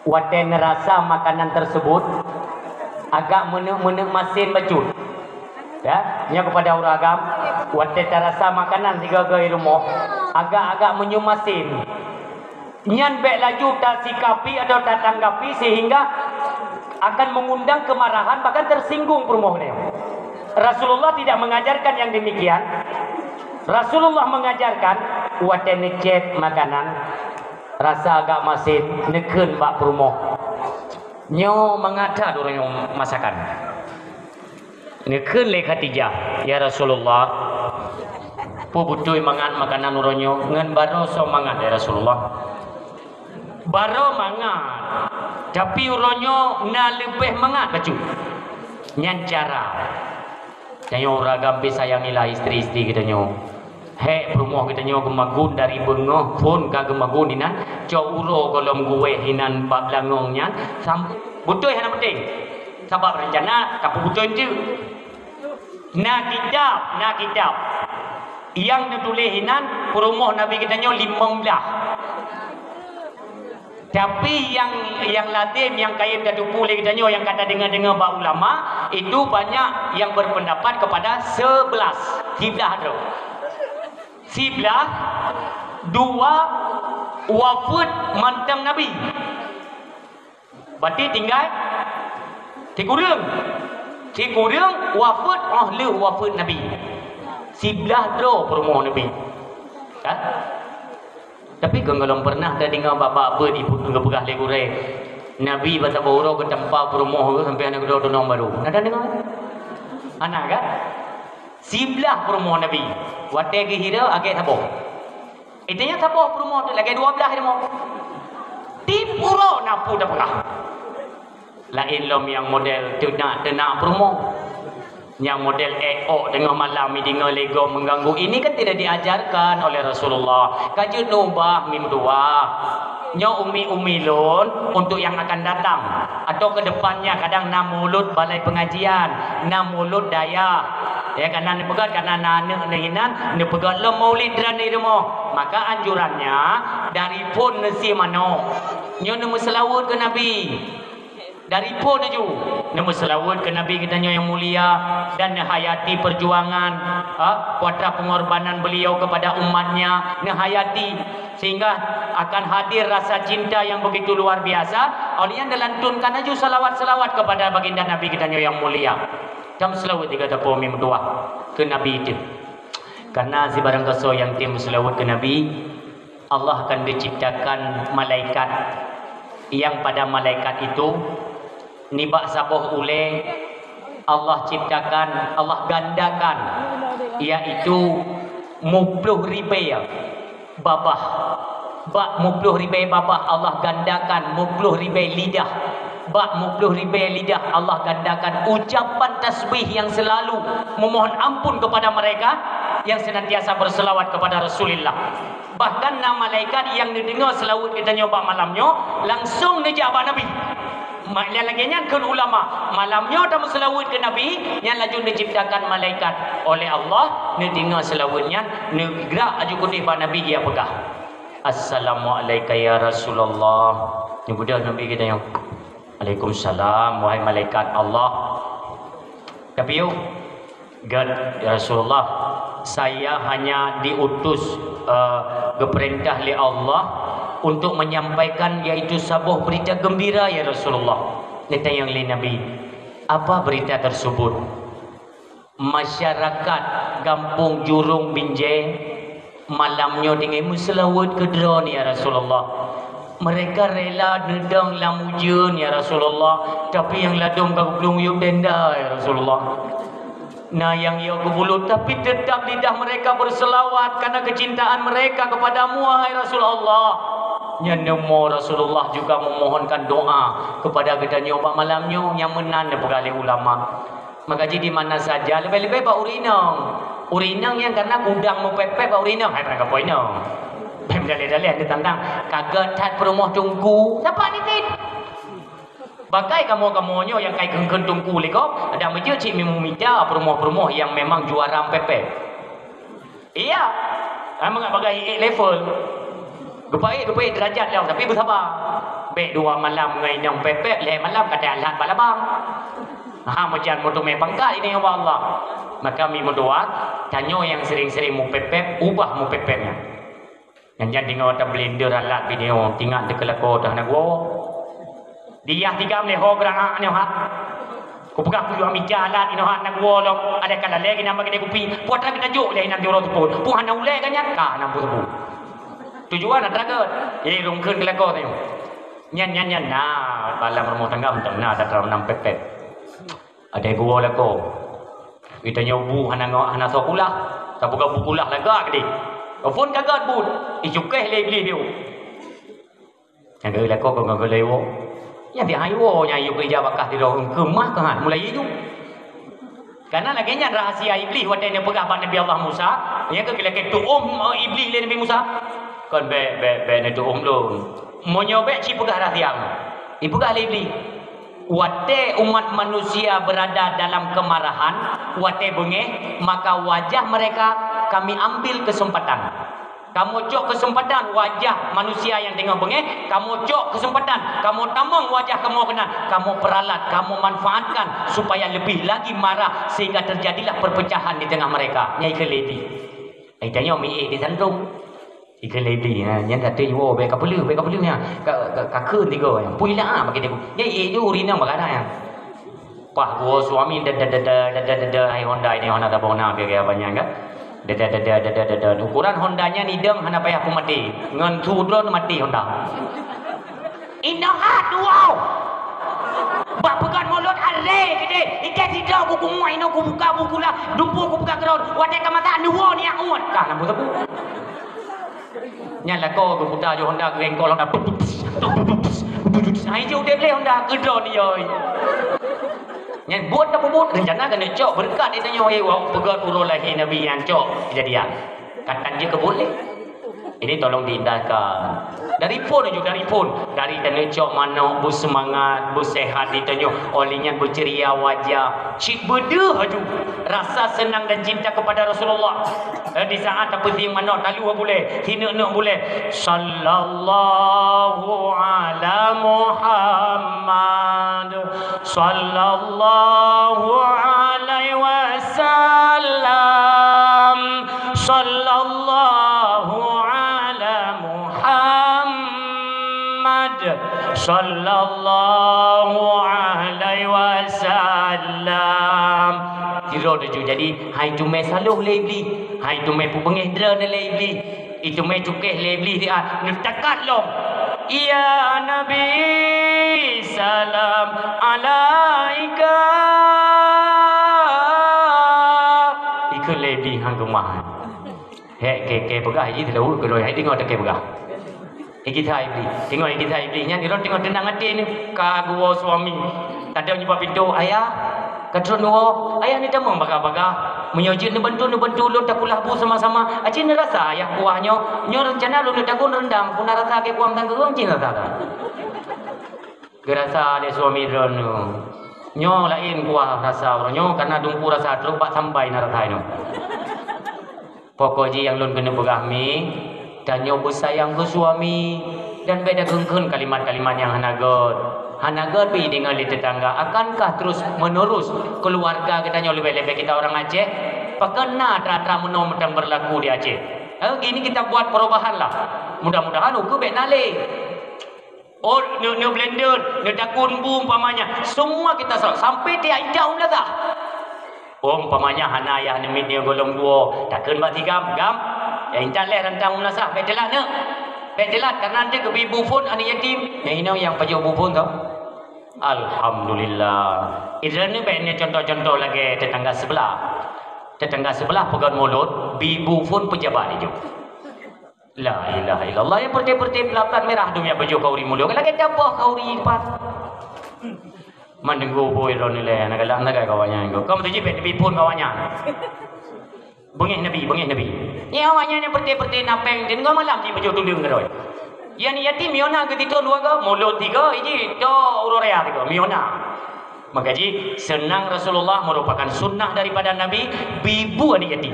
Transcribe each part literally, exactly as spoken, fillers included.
Watée neurasa makanan tersebut, agak meuneuk-meuneuk masin bacut. Ya, nyoe kepada ureuëng agam, watée tarasa makanan sigoe-goe di rumoh, agak-agak meunyoe masin. Nyan bék laju tasikapi atau tatanggapi sehingga akan mengundang kemarahan, bahkan tersinggung peurumoh nyoe. Rasulullah tidak mengajarkan yang demikian. Rasulullah mengajarkan, watée neucét makanan, rasa agak masin, neukheun bak peurumoh. Nyoe mangat that uroe nyoe masakan. Neukheun lé Khadijah, "Ya Rasulullah, peue beutôi mangat makanan uroe nyoe ngon baroe soe mangat, ya Rasulullah?" "Baroe mangat, tapi uroe nyoe na leubeh mangat bacut." Nyan cara. Tanyoe ureuëng agam pih sayangilah istri-istri geutanyoe. Hék peurumoh geutanyoe geumagun dari beungoh phon ka geumagun inan, cok uroe gohlom geuwéh inan bak beulangong nyan, sam-, beutôi hana penting. Sabab rencana tapeubeutôi enteuk. Na kitab, na kitab. Nyang neutuléh inan peurumoh Nabi geutanyoe limong blaih. Tapi nyang, nyang lazem, nyang kayém tateupeue lé geutanyoe, nyang ka tadeungoe-deungoe bak ulama, itu banyak yang berpendapat kepada sebelas, siblaih droe. Siblaih, dua wafeuet mantong Nabi. Berarti tinggai sikureueng. Sikureueng wafeuet, óh lheueh wafeuet Nabi. Siblaih droe peurumoh Nabi. Ha? Tapi kon gohlom pernah tadeungoe bak-bak beuet ibu geupeugah lé gurée, Nabi bak saboh uroe geutampa peurumoh geuh sampoe hana geuduek tunong barô. Na tadeungoe? Hana kan? Siblaih peurumoh Nabi. Watée geuhira agée saboh. Itu nyan saboh peurumoh tu lagée dua blaih rumoh. Tiep uroe na peue tapeugah. Laén lom nyang model teunak-teunak peurumoh. Nyang model ék-ok teungoh malam, idingoe lé gob mengganggu. Ini kan tidak diajarkan oleh Rasulullah. Ka jeuet neuubah meutuah. Nyoe umi-umi lôn untuk yang akan datang atau ke depannya, kadang na mulod balai pengajian, na mulod dayah. Ya, kana neupeugah, kana na aneuk neuh inan, neupeugah lom maulid droeneuh di rumoh. Maka anjurannya dari phon neusie manok. Nyoe neumeuseulaweuet keu Nabi. Dari phon laju, neumeuseulaweuet keu Nabi geutanyoe nyang mulia dan neuhayati perjuangan, ha, kuatra pengorbanan beliau kepada umatnya, neuhayati sehingga akan hadir rasa cinta yang begitu luar biasa. Awak nyan neulantunkan laju salawat-salawat kepada baginda Nabi geutanyoe nyang mulia. Tam seulaweuet tiga tapome meutuah keu Nabi itu. Karena sibarang gasoe nyang tem seulaweuet keu Nabi, Allah akan diciptakan malaikat, yang pada malaikat itu nibak saboh ulée Allah ciptakan, Allah gandakan, yaitu muploh ribée babah. Bak muploh ribée babah Allah gandakan muploh ribée lidah. Bak muploh ribée lidah Allah gandakan ucapan tasbih yang selalu memohon ampun kepada mereka yang senantiasa berselawat kepada Rasulullah. Bahkan na malaikat nyang neudeungoe seulaweuet geutanyoe bak malam nyoe, langsong neujak bak Nabi. Ma-, nyang lagée nyan kheun ulama, malam nyoe tameuseulaweuet keu Nabi, nyan laju neuciptakan malaikat oleh Allah, neudeungoe seulaweuet nyan, neugrak laju keudeh bak Nabi, dia peugah, "Assalamu'alaika ya Rasulullah." Nyoe beudôh Nabi geutanyoe, "Waalaikumsalam, wahai malaikat Allah." Tapi yuk, Gét, "Ya Rasulullah, saya hanya diutus, eh, geupeurintah lé Allah untuk menyampaikan, yaitu saboh berita gembira, ya Rasulullah." Neutanyong lé Nabi, "Apa berita tersebut?" "Masyarakat Gampông Jurông Binjai malam nyoe tinggai meuseulaweuet keu Droeneuh, ya Rasulullah. Mereka rela neudong lam ujeuen, ya Rasulullah, tapi nyang ladôm ka geuplueng yub tenda, ya Rasulullah. Na nyang yôh geubulot, tapi tetap lidah mereka berselawat karena kecintaan mereka kepadamu, wahai Rasulullah." Nyan neumo Rasulullah juga memohonkan doa kepada geutanyoe bak malam nyoe, nyang meunan neupeugah lé ulama. Maka jih di mana saja, leubeh-leubeh bak ureueng inong. Ureueng inong nyang kana gudang meupék-pék bak ureueng inong, hai barang kapoe inong. Bèk meudaleh-daleh, ada tantang, "Ka gét that peurumoh teungku." Sapa nitip? Bakai kamoe-kamoe nyoe nyang kai kheun-kheun teungku lé gob, adak meujeuet cit mimita peurumoh-peurumoh nyang memang juara meupék-pék. Iya. Hai mangat bagai ék level. Geupaék, geupaék derajat lom, tapi beusaba. Pèt dua malam ngon inong pèpèp, lhèe malam ka teulat bak labang. Ha, meujan meuteumèe pangkat inong bak Allah. Maka mi meudoa, tanyoe nyang sering-sering meupèpèp, ubah meupèpèp nyan. Nyan jan deungoe tablender alat binoe, tingat teukeulakoe teuh hana geuwoe. Diyah tigam lé ho geurangak nyoe ha. Kupeugah kuyue mita alat inoe ha, hana geuwoe lom. Ada ka lalè ginan bak keudè kupi. Peue atra geutajok lé inan di uroe teupôt. Peue hana ulèe ka nyan? Ka hana peue-peue. Tujuan atra gèt. Ye, rungkeun keulakoe tanyoe. Nyan, nyan, nyan na dalam rumoh tangga mantong na atra meunang pèt-pèt. Ada geuwoe lakoe. Geutanyoe bu hana ngo-, hana soe kulah. Tapeugah bu kulah lagak keudéh. Phôn ka gèt buet. Icukéh lé Iblih biôh. Nyang keu lakoe keu ngon lé woe. Nyan ti hai woe nyang yue keurija bak kah sidroe keumah keu han mulai yue. Karena lagèe nyan rahasia Iblih watèe neupeugah bak Nabi Allah Musa, nyang keu lakèe tu'uem Iblih lé Nabi Musa. Kon bèk, bèk, bèk neutu'uem lôn. Meunyoe bèk ci peugah rahasia. Ipeugah lé Iblih. Watèe umat manusia berada dalam kemarahan, watèe beungéh, maka wajah mereka Kami ambil kesempatan. Kamoe cok keuseumpatan wajah manusia nyang teungoh beungéh, kamoe cok keuseumpatan, kamoe tamong wajah kamoe keunan, kamoe peuralat, kamoe manfaatkan supaya leubeh lagi marah sehingga terjadilah perpecahan di tengah mereka. Nyan ikheun lé Iblih. Ai tanyoe miék di santong. Ikheun lé Iblih, ha, nyan kata jiwoe bèk kapeuleuh, bèk kapeuleuh nyan. Ka, ka, ka kheun tiga nyan. Pui lah, ha, bagi dia. Nyan ék ju ureueng inong bagadan nyan. Pah geuwoe suami dada, dada, dada, dada, hai Honda ini, Honda tabong na biaya banyak kan? Dada, dada, dada, dada. Ukuran Honda nyan idong hana payah peumaté. Ngon su droe maté Honda. Inong hat dua. Bak peugöt mulod aré geude. Ike sidroe ku kumuai inong ku buka buku lah. Dumpu ku buka keudroe. Watèe ka masak dua ni angut. Ka lampu tebu. Nyan lakoe geuputa ju Honda, geurengkol Honda. Hai ju udép lé Honda, keudroe ni yoi. Nyan buet na peubuet, rencana keuneuk cok beureukat di tanyoe, eh, wah, peugöt uroe lahé Nabi nyan cok kejadian. Katan jih keu buet lé. Ini tolong diindahkan. Dari phôn ju, dari phôn. Dari keuneuk cok manok, beuseumangat, beuseuhat di tanyoe. Oleh nyan beuceria wajah. Cit beudeuh aju. Rasa senang dan cinta kepada Rasulullah. Eh, di saat tapeusieng manok talu bulèe, hineuk-neuk bulèe. Sallallahu ala Muhammad. Sallallahu alaihi wasallam. Sallallahu ala Muhammad. Sallallahu alaihi wasallam. Tiro tuju. Jadi, hai teumé saloh lé Iblih. Hai teumé peubeungéh droeneuh lé Iblih. Iteumé cukéh lé Iblih dia, neutakat lom. Ya Nabi, salam alaika. Ikheun lé Iblih han keumah. Hek, ke, ke peugah, jih teulaweuek keudroe, hai deungoe teuke peugah. Ikisa Iblih. Teungoh ikisa Iblih nyan, di lôn teungoh teunang até ni. Ka geuwoe suami. Kadang nibak pintoe, "Ayah, ka trok neuwoe." Ayah neutamong bagah-bagah. Meunyoe jeuet neubantu, neubantu lôn takulah bu sama-sama. Aci neurasa ayah kuah nyoe. Nyoe reuncana lôn neutagun rendang. Puna rasa ke kuah mantang geuh, aci neurasa. Geurasa lé suami droeneuh. Nyoe laén kuah rasa uroe nyoe, karena dumpu rasa trok bak sambai na rasa nyoe. Pokok jih nyang lôn keuneuk peugah mi, tanyoe beusayang keu suami dan bèk takheun-kheun kalimat-kalimat nyang hana gèt. Hana gèt pih deungon lé teutangga, akankah terus menerus keluarga geutanyoe leubeh-leubeh kita orang Aceh? Pakon na atra-atra meunoe mantong berlaku di Aceh? Eh, gini kita buat perubahan lah. Mudah-mudahan ukeue bèk na lé. Oh, neu-, neu-blender, neutakun bu umpamanya. Semua kita sa-, sampai tiap intat u meunasah. Oh, umpamanya hana ayah neumiet nyoe gohlom dua, takheun bak si Gam, "Gam, ya intat leh rantang u meunasah, bèk teulat neuk. Bèk teulat, karena nanti geubi bu phôn aneuk yatim." Nyan inong nyang pajoh bu phôn tau. Alhamdulillah. Idroeneuh bèk nyoe contoh-contoh lagèe tetangga sebelah. Tetangga sebelah peugöt mulod, bi bu phôn pejabat ijo. La ilaha illallah. Nyang peureute-peureute peulaplat mirah dum nyang pajoh khauri mulod. Lagèe tabah khauri pat. Man teungku bui droeneuh lé, na galak na gai kawan nyan. Kau meutuji bèk neubi phôn kawan nyan. Beungéh Nabi, beungéh Nabi. Nyan awak nyan nyang peureute-peureute na péng, deungon malam jipajoh tuleueng keudroe. Nyang yatim miyona geutitôn dua go, mulod tiga, iji tok uroe raya tiga, miyona. Maka jih, seunang Rasulullah merupakan sunnah daripada Nabi, bi bu aneuk yatim.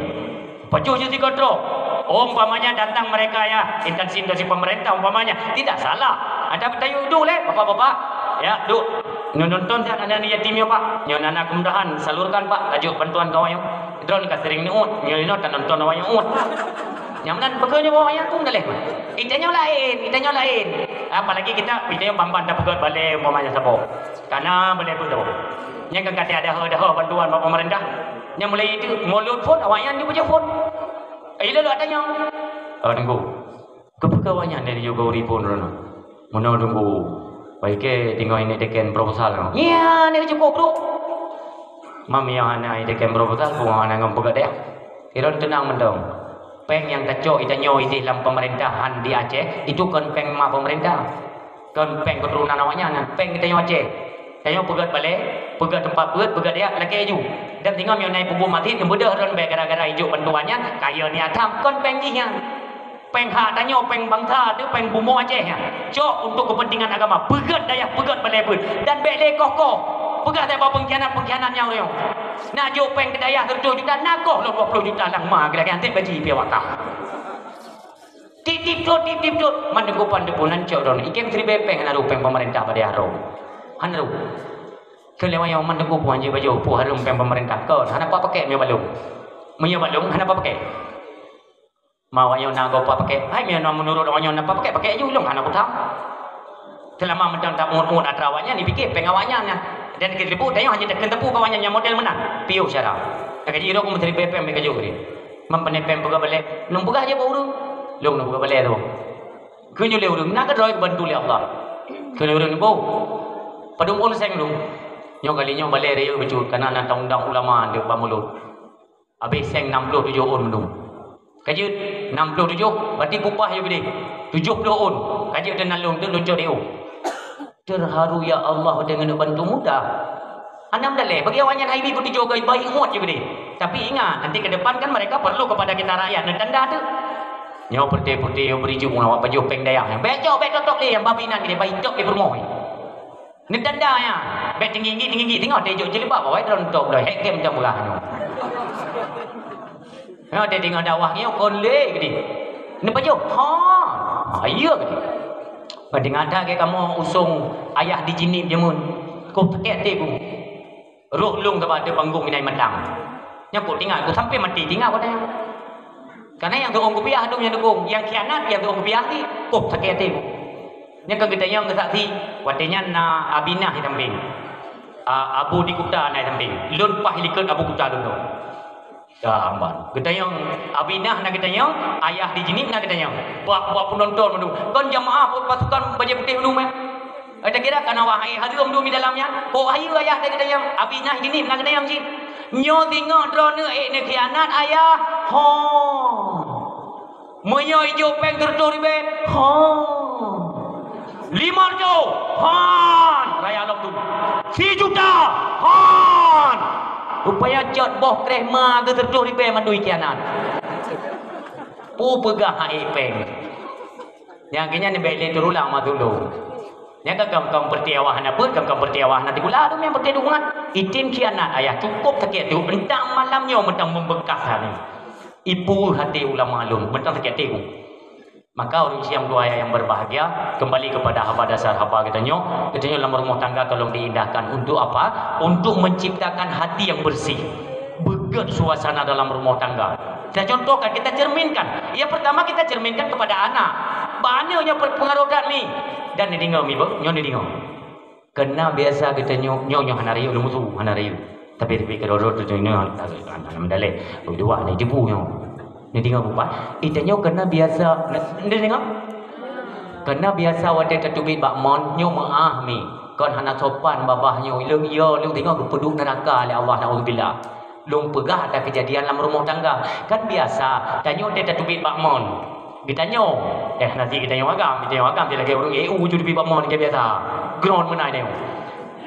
Pajoh ju sigoe trok. Umpamanya datang mereka ya, instansi-instansi pemerintah umpamanya, tidak salah. Ada beutanyong duek lé, bapak-bapak. Ya, duek. Nyoe nonton nyan aneuk yatim nyoe, Pak. Nyoe na, na keumudahan, salurkan, Pak, laju bantuan keu awak nyoe. Droeneuh ka sering neuôt, nyoe inoe tanonton awak nyoe uôt. Nyang meunan peugah nyoe awak nyan keuneuk lé. Itanyoe laén, itanyoe laén. Apalagi kita, itanyoe ban-ban tapeugöt balè umpamanya saboh. Kana balè beudoh. Nyang ka kata ada ho-, ada ho bantuan bak pemerintah. Nyang mulai itu, mulod phon, awak nyan dipeujeuet phon. Eh, lalu ada nyang, "Oh, Teungku. Keupeue awak nyan dari Jokowi phon droeneuh?" "Meunoe Teungku, pai kèe teungoh ini teken proposal." "Iya, ni cukup, Bro." Mam, nyang hana iteken proposal, peue hana ngon peugah dayah. Sidroe teunang mantong. Péng nyang tacok itanyoe idéh lam pemerintahan di Aceh, itu kon péng ma pemerintah. Kon péng keuturonan awaknyan, péng geutanyoe Aceh. Tanyoe peugöt balè, peugöt teumpat beuet, peugöt dayah, lakèe aju. Dan singoh meunyoe na peue buet maté, neubeudôh droen bèe gara-gara ijok bantuan nyan, kayèe niat tham, kon péng jih nyan. Péng hak tanyoe, péng bansa teuh, péng bumoe Aceh nyan. Cok untuk kepentingan agama, peugöt dayah, peugöt balè beuet. Dan bèk lé koh-koh. Peugah sabe pengkhianat-pengkhianat nyang ruyong. Na jok péng keu dayah seratus juta, na koh lom dua puluh juta lam ma, geulakèe anté baji piawata. Tip-tip tot, tip-tip tot. Man Teungku pan teupeue nan cok droeneuh. Ikém siribèe péng hana rôh péng pemerintah bak dayah droe. Hana rôh. Keu lewat nyang Man Teungku puan jih baju, peue hareuem péng pemerintah kon. Hana pat pakèk meunyoe bak lôn. Meunyoe bak lôn, hana pat pakèk. Ma awak nyoe na gob pat pakèk. Hai, meunyoe na meunurot awak nyoe na pat pakèk, pakèk ju lôn hana kutam. Seulama mantong taungut-ungut atra awak nyan, dipike péng awak nyan nyan. Dan keu teupeu, tanyoe hana takheun teupeu keu awak nyan nyang model meunan. Piôh syara. Ka jih irok meusiribèe péng bèk ka jok keu dia. Mam pane péng peugah balè, lôn peugah jih bak ureueng. Lôn lôn peugah balè tu. Keu nyoe lé ureueng, na keudroe geubantu lé Allah. Keu nyoe ureueng nyoe, padum ôn seng lôn. Nyoe kali nyoe balè rayeuk bacut, kana na undang-undang ulama deuek bak mulod. Habéh seng nam ploh tujoh ôn mandum. Ka jeuet nam ploh tujoh, berarti bupah yôh keudéh. Tujoh ploh ôn. Ka jeuet dan lôn teuh lôn cok di ôn. Terharu, ya Allah, dengan bantu mudah. Hana meudalèh, bagi awak nyan hai bi peutujoh gai baik muat je keudéh. Tapi ingat, nanti ke depan kan mereka perlu kepada kita rakyat, neutanda tu. Nyoe peureute-peureute, nyoe beurijung awak pajoh péng dayah. Bèk cok, bèk cok lé, nyang babi nan keudéh, baik cok lé peurumoh. Neutanda nyan. Bèk tinggi-tinggi, tinggi-tinggi. Tengok, teuh jok jilbab, awai droe tok bloe. Hek game macam beurah nyoe. Nyoe, teuh tengok dakwah nyoe, kon lé geude. Neupajoh? Ha. Ha, iya geude. Padahai that kamoe usong ayah di Jeunieb jameun. Koh sakét até ku. Roh lôn sabab ateueh panggong inai matang. Nyan kok tinggai, kok sampai maté tinggai watèe nyan. Karena nyang teuôn kupiah dum nyang dukung, nyang khianat nyang teuôn kupiah di, oh, sakét até. Nyan ka geutanyoe keu saksi, watèe nyan na Abinah di sampéng. A, Abu di Kuta na di sampéng. Lôn paih likot Abu Kuta lôn. Dah, aman. Geutanyoe Abinah na geutanyoe, ayah di Jeunieb na geutanyoe. Buat, buat penonton mandum. Kon jamaah pasukan bajèe putéh mandum, eh. Eh, takira kana wahai hareuem dum di dalam nyan. Kok hayeue ayah tadi tanyong, Abinah Jeunieb na geutanyoe cit. Nyoe singoh droeneuh ék neukhianat ayah. Ho. Meunyoe ijok péng sireutoh ribèe, ho. Limong reutôh, han. Raya lom tu. Sijuta, han. Rupanya cot boh kreh ma keu sireutoh ribèe mandum ikhianat. Peue peugah hak ék péng. Nyang keu nyan bèk lé teurulang ma tulông. Nyang ka kong-kong peureutiawah hana beuet, kong-kong peureutiawah hana teugulang, aduh, nyang peureutiawah duman. Item khianat ayah, cukôp sakét tu, entang malam nyoe mantong meubeukas hati. Ipeue hati ulama lôn, mantong sakét hati ku. Maka ureueng Islam dua ayah yang berbahagia, kembali kepada haba dasar haba geutanyoe. Geutanyoe lam rumoh tangga tolong diindahkan. Untuk apa? Untuk menciptakan hati yang bersih. Beugèt suasana dalam rumah tangga. Saya contohkan, kita cerminkan. Yang pertama kita cerminkan kepada anak. Bak aneuk nyoe pengaruh that mi. Dan neudeungoe mi beuh, nyoe neudeungoe. Keureuna biasa geutanyoe, nyoe, nyoe hana rayeuk lôn musu, hana rayeuk. Tapi, tapi keudroe-droe tu nyoe, hana meudaleh. Ui, dua ni tipu nyoe. Neudeungoe bupat. Geutanyoe keureuna biasa, neudeungoe? Keureuna biasa watèe tateubiet bak mon, nyoe meu'ah mi. Kon hana sopan babah nyoe, ileueng iya, ileueng teungoh geupeuduek neuraka lé Allah, naudzubillah. Lôn peugah ata keujadian lam rumoh tangga. Kan biasa, tanyoe teuh tateubiet bak mon. Geutanyoe, eh, hana sit geutanyoe agam, geutanyoe agam teuh lagèe ureueng E U teubiet bak mon lagèe biasa. Groen meunan tanyoe.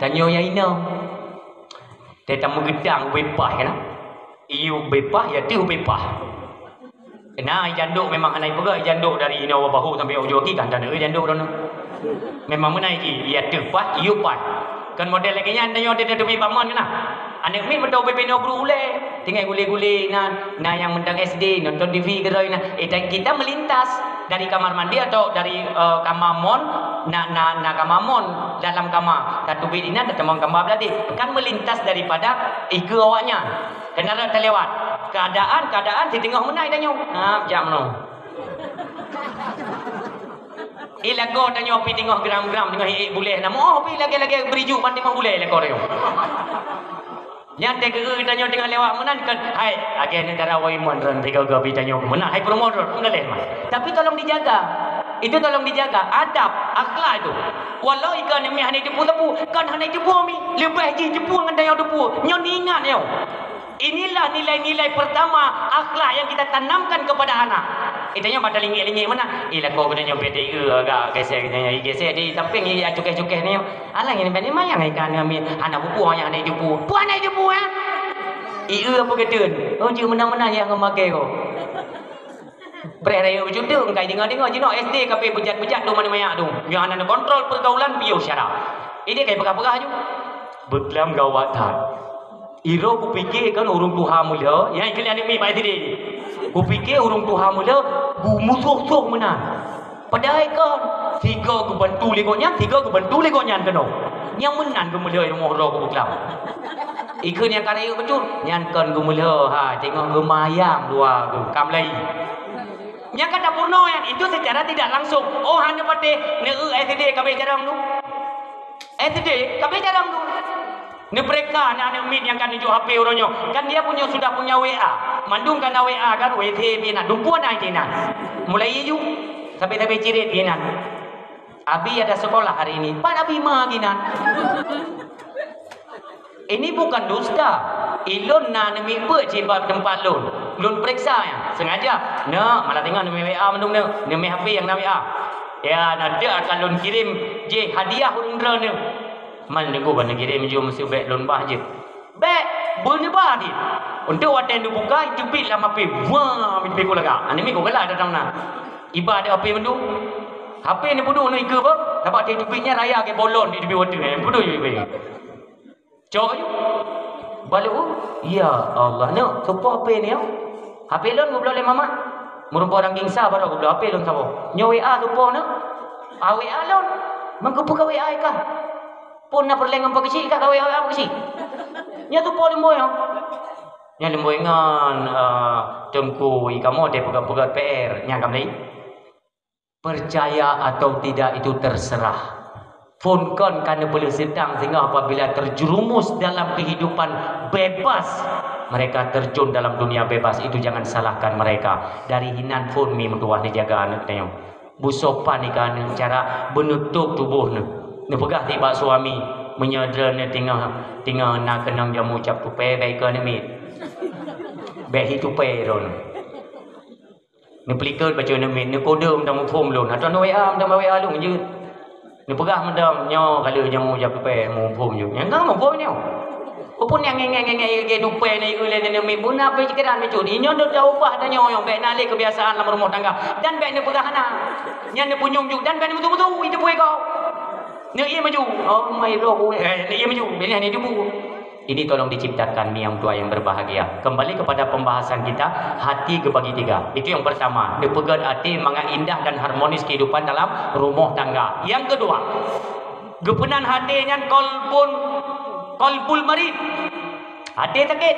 Tanyoe nyang inong. Teuh tameugeutang ubé paih kan? Iyup ubé paih, ya teuh ubé paih. Keureuna jandok memang hana jipeugah, jandok dari inoe bahu sampai ujong kaki kan, tanda jandok droeneuh. Memang meunan jih, iya teuh paih, iyup paih. Kan model lagèe nyan tanyoe teuh tateubiet bak mon keunan. Aneuk miet mantong ubé-bé nyoe guru ulèe, tinggai gulé-gulé na, na nyang mantong S D, nonton T V keudroe na. Eh, dan kita melintas dari kamar mandi atau dari, eh, kama mon, Na, na, na kama mon dalam kama, tateubiet inan, tatamong kama beuladeh. Kan meulintas daripada ikeue awaknyan. Keunan rot teulewat. Keadaan, keadaan siteungoh meunan tanyoe. Ha, jam nyoe. Eh, lakoe tanyoe pih teungoh gram-gram, teungoh ék bulèe. Namoe pih lagèe-lagèe beuriju ban teungoh bulèe lakoe tanyoe. Nyan teuka geutanyoe teungoh lewat meunan kan, hai, agèe neugara Waiman ron tiga-tiga bi tanyoe meunan, hai, promo ron, meunan lé mah. Tapi tolong dijaga. Itu tolong dijaga. Adab, akhlak itu. Walau ika nyoe mi hana jipeu teupeu, kan hana jipeu mi, leubeh jih jipeu ngon tanyoe teupeu. Nyoe ingat nyoe. Inilah nilai-nilai pertama akhlak yang kita tanamkan kepada anak. Eh, tanyoe bak talingek-lingek meunan. Eh, lakoe geutanyoe bèk teu agak gesek, gesek di samping, ya, cukeh-cukeh nyoe. Alah, nyan bèk mayang ikan kami. Hana buku, hana ada ibu. Puan ada ibu, ya? Iya, apa kata? Oh, cik menang-menang yang memakai kau. Preh raya berjuta, engkai dengar-dengar. Jinoe S D, kape bejat-bejat tu mana mayak tu. Yang hana kontrol pergaulan, piôh syara. Ini kayak pegang-pegang je. Beklam gawat that. Iro kupike kan ureueng tuha mulia, nyang ikeu aneuk miet bak S D. Kupike ureueng tuha mulia, gumusoh-soh meunan. Padahai kan, sigo geubantu lé gobnyan, sigo geubantu lé gobnyan keunoe. Nyang meunan geumulai rumoh droe ku buklam. Ikeu nyang ka rayeuk bacut, nyan kon geumulai, ha, teungoh geumayang dua geuh, ka mulai. Nyang ka tapeurunoe nyan, itu secara tidak langsung. Oh, hana patéh, neu-eu S D ka abéh jarang tu. S D ka abéh jarang tu. Neupeuriksa aneuk-aneuk miet nyang ka neujok H P uroe nyoe. Kan dia punya, sudah punya W A. Mandum ka na W A kan, W C pih na, dumpeue na inan. Mulai iju, sabe-sabe cirit inan. Abi ada sekolah hari ini. Pat Abi ma inan. Ini bukan dusta. Ilôn na neumik beuet cit bak teumpat lôn. Lôn peuriksa ya, sengaja. Neuk, malah teungoh neumik W A mandum neuk. Neumik H P nyang na W A. Ya, na deuek akan lôn kirém jih hadiah ureueng droeneuh. Man teungku ban neukirém jih meuseubek lôn bah jeuet. Bèk, beuneuba jih. Untuk watèe neubuka, teubiet lam H P. Wah, mimpi ku lagak. Aneuk miet ku galak datang na. Iba ada H P mandum. H P neupeuduek neu ikeue beuh. Sabab teubiet nyan raya ke bolon di tepi wateue. Peuduek je. Cok aju. Balek, oh. Ya Allah, neuk, soe po H P nyoe? H P lôn geubloe lé mamak. Meureumpok ranking sa baroe geubloe H P lôn saboh. Nyoe W A soe po nyoe? Ah, W A lôn. Meukeupeu ka W A i kah? Phon na peureulèe ngon Pak Geuchik, i kah ka W A Pak Geuchik? Nyoe soe po lôn boh nyoe? Nyoe lôn boh ngon, eh, Teungku i kamoe teuh peugah-peugah P R. Nyan ka mulai. Percaya atau tidak itu terserah. Phon kon ka neupeuleueh seutang, sehingga apabila terjerumus dalam kehidupan bebas, mereka terjun dalam dunia bebas, itu jangan salahkan mereka. Dari hinan phon mi meutuwah neujaga aneuk tanyoe. Busopan ikan cara beunutup tuboh neuh. Neupeugah tibak suami, meunyoe droeneuh tingah, tingah na keunong jamu cap tupai, bèk ikeu aneuk miet. Bèk hi tupai droeneuh. Neupeulikot bacut aneuk miet, neukode mantong muphom lôn. Atau neu-W A mantong bak W A lôn jeuet. Neupeugah mantong, nyoe ka lheueh jamu jam tupai muphom jeuet. Nyang ka muphom nyoe. Peue phon nyang ngengek-ngengek lagèe tupai na, ieu lé aneuk miet, beuna pih cikeran bacut. Nyoe deuh taubah tanyoe nyoe, bèk na lé keubiasaan lam rumoh tangga. Dan bèk neupeugah hana. Nyan neupeunyum jeuet dan bèk neumeusu-meusu, itu pue kau. Neu-ie maju. Oh, mai roh, eh, neu-ie maju. Bèk na neudebu. Ini tolong diciptakan, mi nyang tuha yang berbahagia. Kembali kepada pembahasan kita, hati geubagi tiga. Itu yang pertama, neupeugèt até mangat indah dan harmonis kehidupan dalam rumoh tangga. Yang kedua, geupeunan até nyan qalbun, qalbul marid. Até sakét.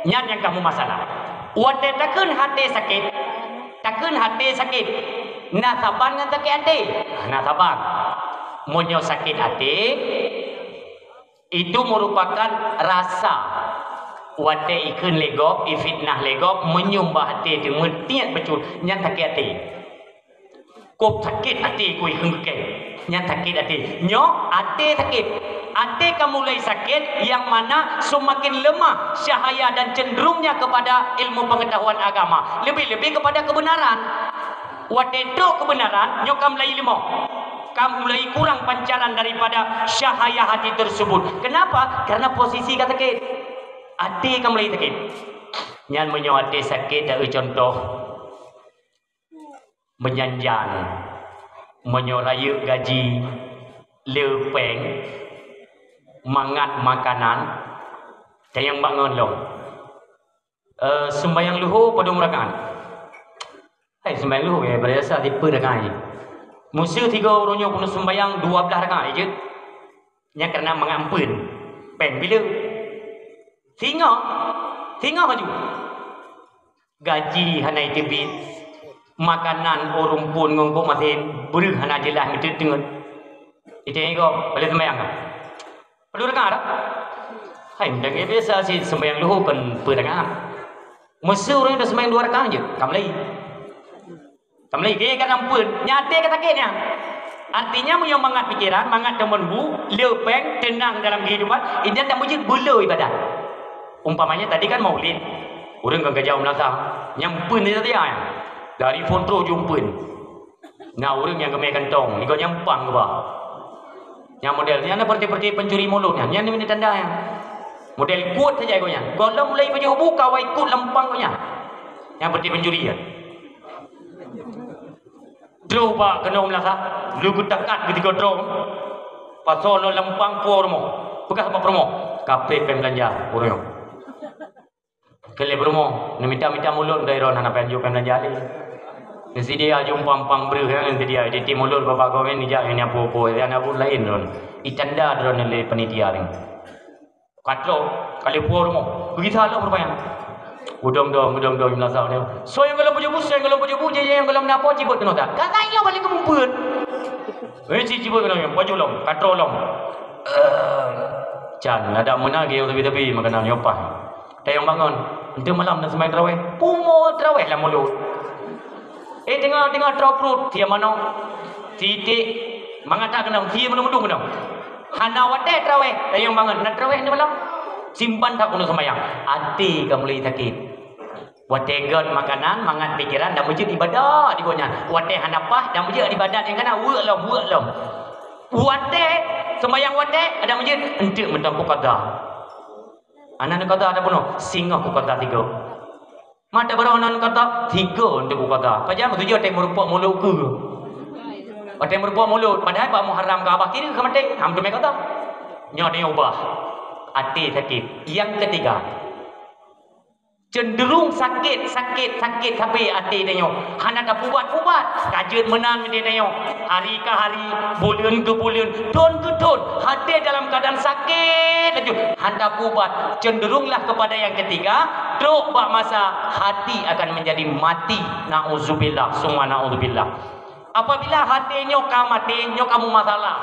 Nyan nyang ka meumasalah. Watèe takheun até sakét, takheun até sakét. Na saban ngon sakét até? Na saban. Meunyoe sakét até, itu merupakan rasa watèe ikheun lé gob, ifitnah lé gob, meunyum bak até teuh, meutiet bacut, nyan sakét até. Kok sakét até ku ikheun keu kèe, nyan sakét até. Nyoe até sakét. Até ka mulai sakét, nyang mana seumaken leumah cahaya dan cenderungnya kepada ilmu pengetahuan agama, lebih-lebih kepada kebenaran. Watèe trok keubeunaran, nyoe ka mulai leumoh. Ka mulai kurang pancaran daripada cahaya hati tersebut. Kenapa? Karena posisi ka sakét. Até ka mulai sakét. Nyan meunyoe até sakét, ta-eu contoh. Meujan-jan. Meunyoe rayeuk gaji, le péng, mangat makanan, tanyong bak ngon lom. Eh, sumbayang luhô padum rakaat? Hai, sumbayang luhô, ya, biasa tipe rakaat. Meuseu tiga ureuëng nyoe keuneuk seumbahyang dua blaih rakaat jeuet. Nyan kareuna mangat ampeuen. Péng bila? Singoh. Singoh maju. Gaji hana jiteubiet. Makanan ureuëng phon ngon kok masin, breueh hana jeulaih meuteut-teut. Itém igoe, boleh seumbahyang ka? Padum rakaat dah? Hai, meuteugét biasa si seumbahyang luhô kon peuet rakaat. Meuseu ureuëng dah seumbahyang dua rakaat jeuet, ka mulai. Ka mulai, dia kan ampeuen. Nyan até ka sakét nyan. Artinya, meunyoe mangat pikiran, mangat teumon bu, le péng, teunang dalam kehidupan, intan tak meujeuet beu le ibadat. Umpamanya tadi kan maulid. Ureuëng kan gajah meunasah. Nyang peuen dia tadi, ya. Dari phon troh jumpeuen. Na ureuëng nyang geumé kantong, niko nyang pang geuba. Nyang model nyan na seperti-seperti pencuri mulut nyan. Nyan ni tanda nyan. Model kuat saja iko nyan. Gohlom mulai pajoh bu ka wai kuat lempang ko nyan. Nyang seperti pencuri nyan. Troh bak keunoe meulasah, lu geutakat geutigong droe. Pasoe lom lempang puwoe rumoh. Peugah bak peurumoh, "Kapreh péng beulanja ureuëng nyoe." Keu lé peurumoh, neumita-mita mulod dai droe hana péng jok péng beulanja lé. Neusidia jumpa pang breueh nyan, neusidia, titi mulod bak-bak goe nyan, nijak nyan nyapu-pu, nyan na buet laén droe. Itanda droe lé panitia nyan. Ka troh, ka lheueh puwoe rumoh. Geugisa lom rupanya. Gudong dong, gudong dong, meulasah nyoe. Soe nyang gohlom pajoh bu, soe nyang gohlom pajoh bu, jih nyang gohlom na po, cibot keunoe that. Ka tanyoe balik keu mupheuet. Eh, ci cibot keunoe, pajoh lom, ka troh lom. Eh, can, adak meunan geuyue tebi-tebi makanan nyoe pah. Tayong bangon. Enteuk malam na seumayang tarawih. Pumoe tarawih lam mulod. Eh, teungoh-teungoh troh pruet, sie manok. Titik. Mangat that keunong, sie meudung-meudung keunong. Hana watée tarawih, tayong bangon, na tarawih ni malam. Simpan that keuneuk seumayang. Até ka mulai sakét. Watée gét makanan, mangat pikiran, dan meujeuet ibadat di gobnyan. Watée hana paih, dan meujeuet ibadat nyang kana, weuek lom, weuek lom. Watée, seumayang watée, dan meujeuet, enteuk mantong ku qada. Hana neuqada ata bunoe, singoh ku qada tiga. Mata barô nan kata, tiga untuk ku kata. Pajan beutujôh watée meurumpok mulod keue. Watée meurumpok mulod, padahai bak Muharram ka babah kiri ka maté, ham teumé kata. Nyoe ubah. Até sakét. Yang ketiga, cenderung sakét, sakét, sakét sabe até tanyoe. Hana tapubat-pubat. Ka jeuet meunan até tanyoe. Hari ke hari, buleuen ke buleuen, thon ke thon, até dalam keadaan sakét laju, hana pubat, cenderunglah kepada yang ketiga, trok bak masa hati akan menjadi mati. Nauzubillah, summa nauzubillah. Apabila até nyoe ka maté, nyoe ka meumasalah.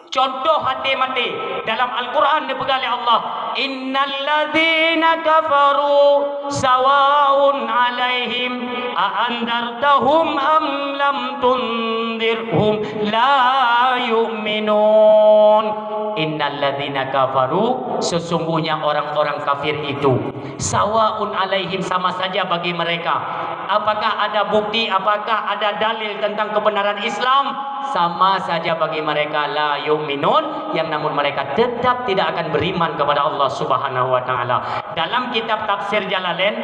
Contoh até maté, dalam Al-Quran dipeugah lé Allah, "Innal ladzina kafaru sawaun alaihim a anzartahum am lam tunzirhum la yu'minun." Innal ladzina kafaru, sesungguhnya orang-orang kafir itu, sawaun alaihim, sama saja bagi mereka. Apakah ada bukti, apakah ada dalil tentang kebenaran Islam? Sama saja bagi mereka, la yu'minun, yang namun mereka tetap tidak akan beriman kepada Allah Subhanahu wa Ta'ala. Dalam kitab tafsir Jalalain,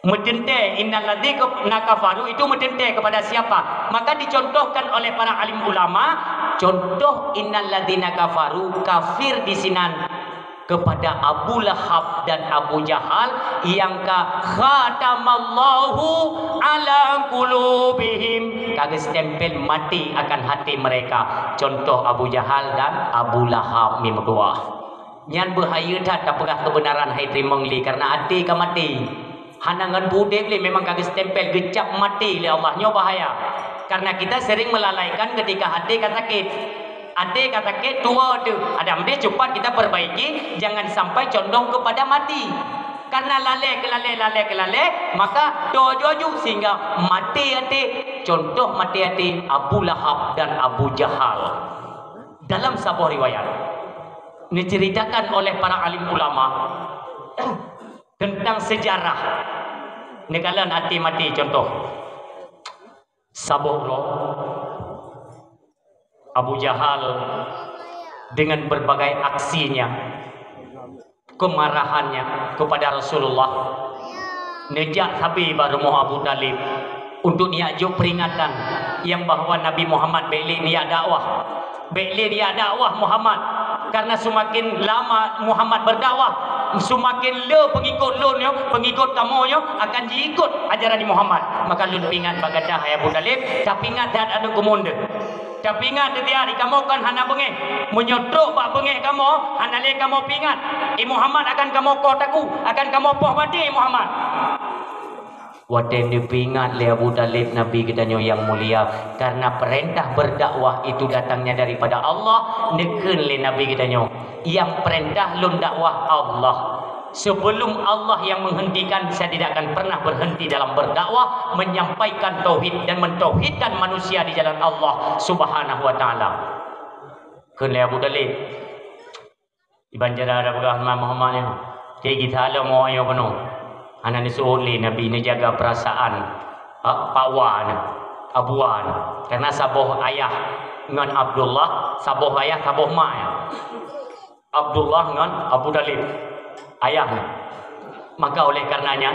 meuteuntée innal ladzina kafaru itu meuteuntée kepada siapa? Maka dicontohkan oleh para alim ulama, contoh innal ladzina kafaru, kafir di sinan kepada Abu Lahab dan Abu Jahal nyang ka khatamallahu ala qulubihim, ka geustempel maté akan até mereka. Contoh Abu Jahal dan Abu Lahab meutuah. Nyan beuhayeu that tapeugah keubeunaran hai teurimong lé, kareuna até ka maté. Hana ngon udeb lé, memang ka geustempel, geucap maté lé Allah. Nyoe bahaya. Karena kita sering melalaikan ketika até ka sakét. Até ka sakét, tuwoe teuh. Adak meudeh cepat kita perbaiki, jangan sampai condong kepada mati. Karena lalée keu lalée, lalée keu lalée, maka tuwoe aju-aju sehingga maté até. Contoh maté até Abu Lahab dan Abu Jahal. Dalam saboh riwayat, diceritakan oleh para alim ulama, tentang sejarah neukalon até maté. Contoh, saboh uroe Abu Jahal dengan berbagai aksinya, kemarahannya kepada Rasulullah, neujak sabe bak rumoh Abu Thalib untuk neujak jok peringatan nyang bahwa Nabi Muhammad bék lé neujak dakwah. Bék lé neujak dakwah Muhammad, karena seumaken lama Muhammad berdakwah, Seumaken le peungikot lôn nyoe, peungikot kamoe nyoe akan jiikot ajaran Muhammad. Maka lôn peuingat bak gata, hai Abu Thalib, tapeuingat that aneuk keumuen deuh. Tapeuingat teuh, kamoe kon hana beungéh. Meunyoe trok bak beungéh kamoe, hana lé kamoe peuingat. I Muhammad akan kamoe koh takue, akan kamoe poh maté i Muhammad. Watée neupeuingat lé Abu Thalib Nabi geutanyoe nyang mulia, karena perintah berdakwah itu datangnya daripada Allah, neukheun lé Nabi geutanyoe, "Nyang perintah lôn dakwah Allah. Sebelum Allah yang menghentikan, saya tidak akan pernah berhenti dalam berdakwah, menyampaikan tauhid dan mentauhidkan manusia di jalan Allah Subhanahu wa Ta'ala." Kheun lé Abu Thalib, Iban cara tapeugah Imam Muhammad nyoe, cit gisa lom awak nyoe keunoe. Hana neuseuôt lé Nabi, neujaga perasaan, ha, pak wa nyoe, abu wa nyoe. Karena saboh ayah ngon Abdullah, saboh ayah, saboh ma nyoe. Abdullah ngon Abu Thalib, ayah nyoe. Maka oleh karenanya,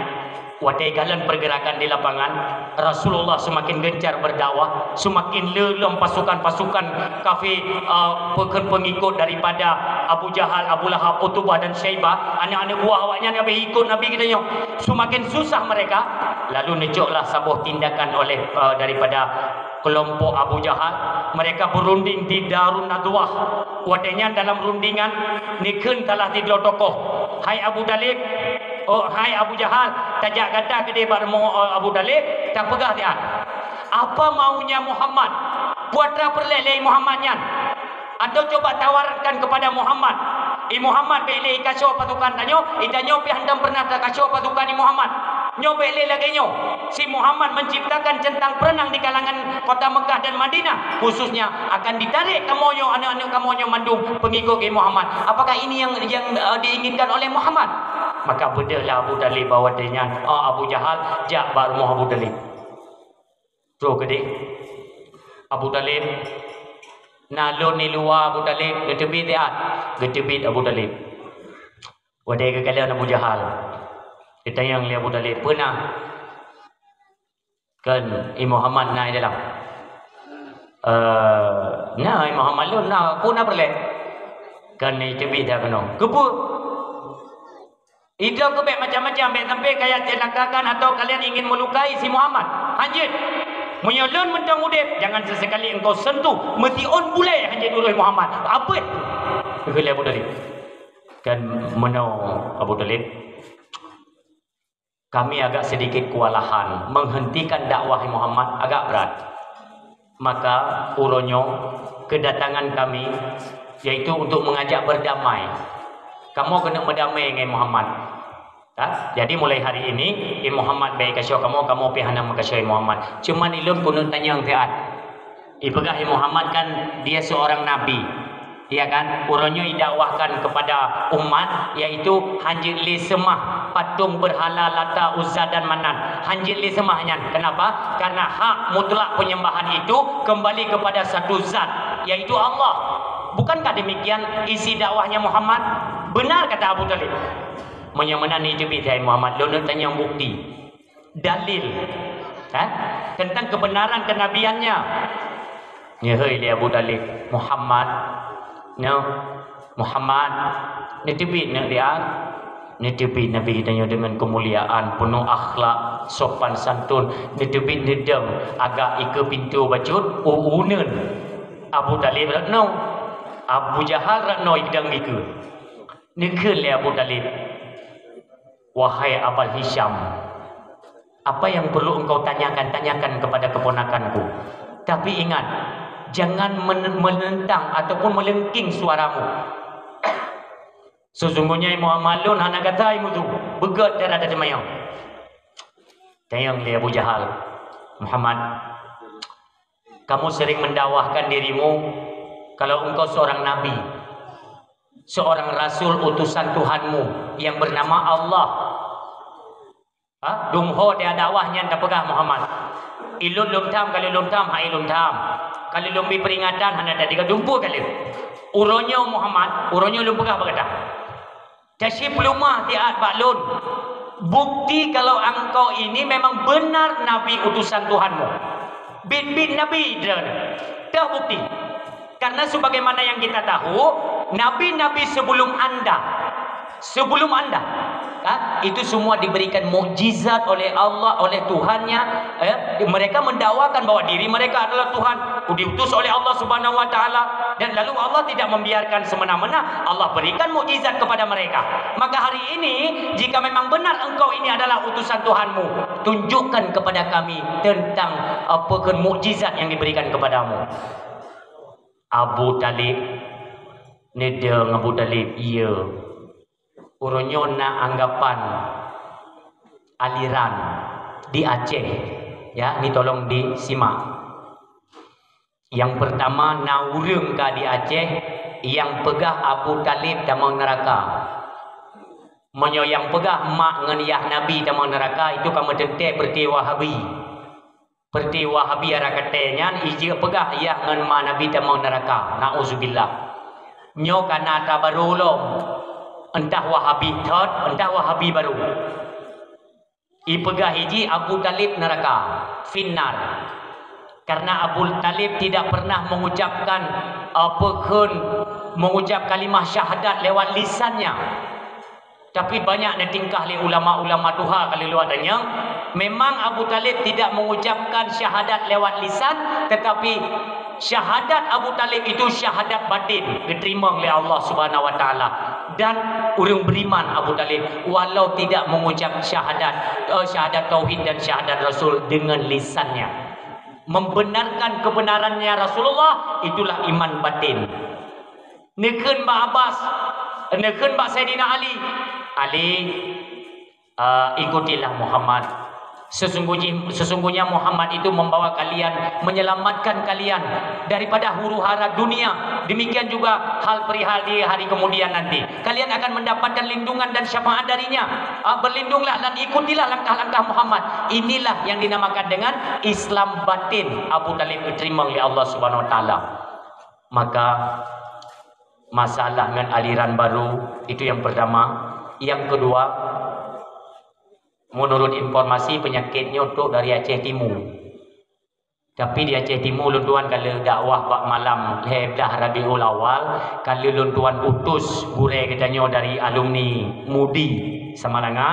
watée kalon pergerakan di lapangan, Rasulullah seumaken gencar berdakwah, seumaken le lom pasukan-pasukan kafé, a, peukheun peungikot daripada Abu Jahal, Abu Lahab, Utubah dan Syaibah, aneuk-aneuk buah awaknyan nyang habéh ikot Nabi geutanyoe. Seumaken susah mereka, lalu neucoklah saboh tindakan oleh, a, daripada kelompok Abu Jahal. Mereka berunding di Darun Nadwah. Watée nyan dalam rundingan, neukheun salah sidroe tokoh, "Hai Abu Thalib, oh, hai Abu Jahal, tajak gata keudeh bak rumoh, eh, Abu Thalib, tapeugah siat, apa maunya Muhammad? Peue atra peureulée lé Muhammad nyan? Atau coba tawarkan kepada Muhammad. I Muhammad bék lé ikasoe pasukan tanyoe, i tanyoe pih hantom pernah takasoe pasukan i Muhammad. Nyoe bék lé lagée nyoe. Si Muhammad menciptakan centang perenang di kalangan kota Mekah dan Madinah, khususnya akan ditarék kamoe nyoe, aneuk-aneuk kamoe nyoe mandum peungikot keu Muhammad. Apakah ini yang, yang, eh, diinginkan oleh Muhammad?" Maka beudôhlah Abu Thalib bak watée nyan, ah, Abu Jahal jak bak rumoh Abu Thalib. Troh keudeh Abu Thalib, "Na lôn di luwa, Abu Thalib, neuteubiet siat." Geuteubiet Abu Thalib. Watée geukalon Abu Jahal, geutanyong lé Abu Thalib, "Peue na?" Kheun, "I Muhammad na i dalam." "Eh, na, i Muhammad lôn na, peue na peureulée?" Kheun, "Neuteubiet that keunoe." "Keupeue?" "Idroe keuh bék macam-macam, bék sampai kaya celakakan atau kalian ingin melukai si Muhammad. Hanjeuet. Meunyoe lôn mantong udeb, jangan sesekali engkau sentuh, meution bulée hanjeuet ureuëng Muhammad." "Abeuet!" Kheun lé Abu Thalib. Kan meunoe Abu Thalib, "Kami agak sedikit kewalahan menghentikan dakwah Muhammad, agak berat. Maka uroe nyoe kedatangan kami yaitu untuk mengajak berdamai. Kamoe keuneuk meudamai ngon Muhammad. Ha? Jadi mulai hari ini, i Muhammad bék ikasoe kamoe, kamoe pih hana meukasoe i Muhammad. Cuman ilôn keuneuk tanyong siat." Ipeugah i Muhammad kan dia seorang nabi. Ya kan? Uroe nyoe idakwahkan kepada umat, yaitu hanjeuet lé seumah patung berhala Lata, Uzza dan Manat. Hanjeuet lé seumah nyan. Kenapa? Karena hak mutlak penyembahan itu kembali kepada satu zat, yaitu Allah. Bukankah demikian isi dakwahnya Muhammad? Benar kata Abu Thalib. Meunyoe meunan neuteubiet hai Muhammad, lôn neutanyong bukti, dalil, ha? Tentang kebenaran kenabiannya. Nyoe hei lé Abu Thalib, "Muhammad, nyoe, Muhammad, neuteubiet neuk lian." Neuteubiet Nabi geutanyoe deungon keumuliaan, peunoh akhlak, sopan santun, neuteubiet neudong agak ikeue pintoe bacut, u uneuen. Abu Thalib rot noe, Abu Jahal rot noe idong ikeue. Neukheun lé Abu Thalib, "Wahai Abal Hisyam, apa yang perlu engkau tanyakan, tanyakan kepada keponakanku. Tapi ingat, jangan men-, menentang ataupun melengking suaramu. Sesungguhnya i Muhammad lôn hana gata i musuh, beugét cara tateumanyong." Tanyong lé Abu Jahal, "Muhammad, kamu sering mendakwahkan dirimu kalau engkau seorang nabi, seorang rasul utusan Tuhanmu yang bernama Allah. Ha? Dum ho teuka dakwah nyan tapeugah Muhammad. Ilôn lôn tham, ka lôn tham, hai lôn tham. Ka lôn bri peuringatan, hana tadi ka dumpeue ka lôn. Uroe nyoe Muhammad, uroe nyoe lôn peugah bak gata. Tasie peuleumah siat bak lôn. Bukti kalau engkau ini memang benar nabi utusan Tuhanmu. Biet-biet nabi droeneuh. Toh bukti. Karena sebagaimana yang kita tahu, nabi-nabi sebelum anda, Sebelum anda, kan, itu semua diberikan mukjizat oleh Allah, oleh Tuhannya. Eh, mereka mendakwakan bahwa diri mereka adalah Tuhan, diutus oleh Allah Subhanahu wa Taala, dan lalu Allah tidak membiarkan semena-mena. Allah berikan mukjizat kepada mereka. Maka hari ini, jika memang benar engkau ini adalah utusan Tuhanmu, tunjukkan kepada kami tentang apa ke mukjizat yang diberikan kepadamu. Abu Talib, neudong Abu Talib, iya. Uroe nyoe na anggapan aliran di Aceh, ya, ni tolong disimak. Yang pertama, na ureuëng ka di Aceh yang peugah Abu Talib tamong neraka. Meunyoe yang peugah mak ngon yah Nabi tamong neraka, itu ka meuteuntée berarti Wahabi. Berarti Wahabi ara katée nyan ijeuet peugah yah ngon ma Nabi tamong neraka. Nauzubillah. Nyoe ka na atra barô lom. Entah Wahabi thot, entah Wahabi barô. Ipeugah iji Abu Talib neraka, finnar. Karena Abu Talib tidak pernah mengucapkan, apa kheun, mengucap kalimah syahadat lewat lisannya. Tapi banyak neutingkah lé ulama-ulama tuha ka lheueh lôn tanyong. Memang Abu Talib tidak mengucapkan syahadat lewat lisan, tetapi syahadat Abu Talib itu syahadat batin, geuteurimong lé Allah Subhanahu wa Taala. Dan ureuëng beriman Abu Talib, walau tidak mengucap syahadat, eh, syahadat tauhid dan syahadat Rasul dengan lisannya. Membenarkan kebenarannya Rasulullah, itulah iman batin. Neukheun bak Abbas, neukheun bak Saidina Ali, "Ali, eh, ikutilah Muhammad. Sesungguhnya, sesungguhnya Muhammad itu membawa kalian, menyelamatkan kalian daripada huru-hara dunia. Demikian juga hal perihal di hari kemudian nanti. Kalian akan mendapatkan lindungan dan syafaat darinya. Ah, berlindunglah dan ikutilah langkah-langkah Muhammad." Inilah yang dinamakan dengan Islam batin Abu Talib geuteurimong lé Allah Subhanahu wa Taala. Maka, masalah ngon aliran baru, itu yang pertama. Yang kedua, menurut informasi, penyakit nyoe trok dari Aceh Timu. Tapi di Aceh Timu, lôn tuan ka lheueh dakwah bak malam lhèe blah Rabiul Awal, ka lheueh lôn tuan utus gurèe geutanyoe dari alumni MUDI Samalanga,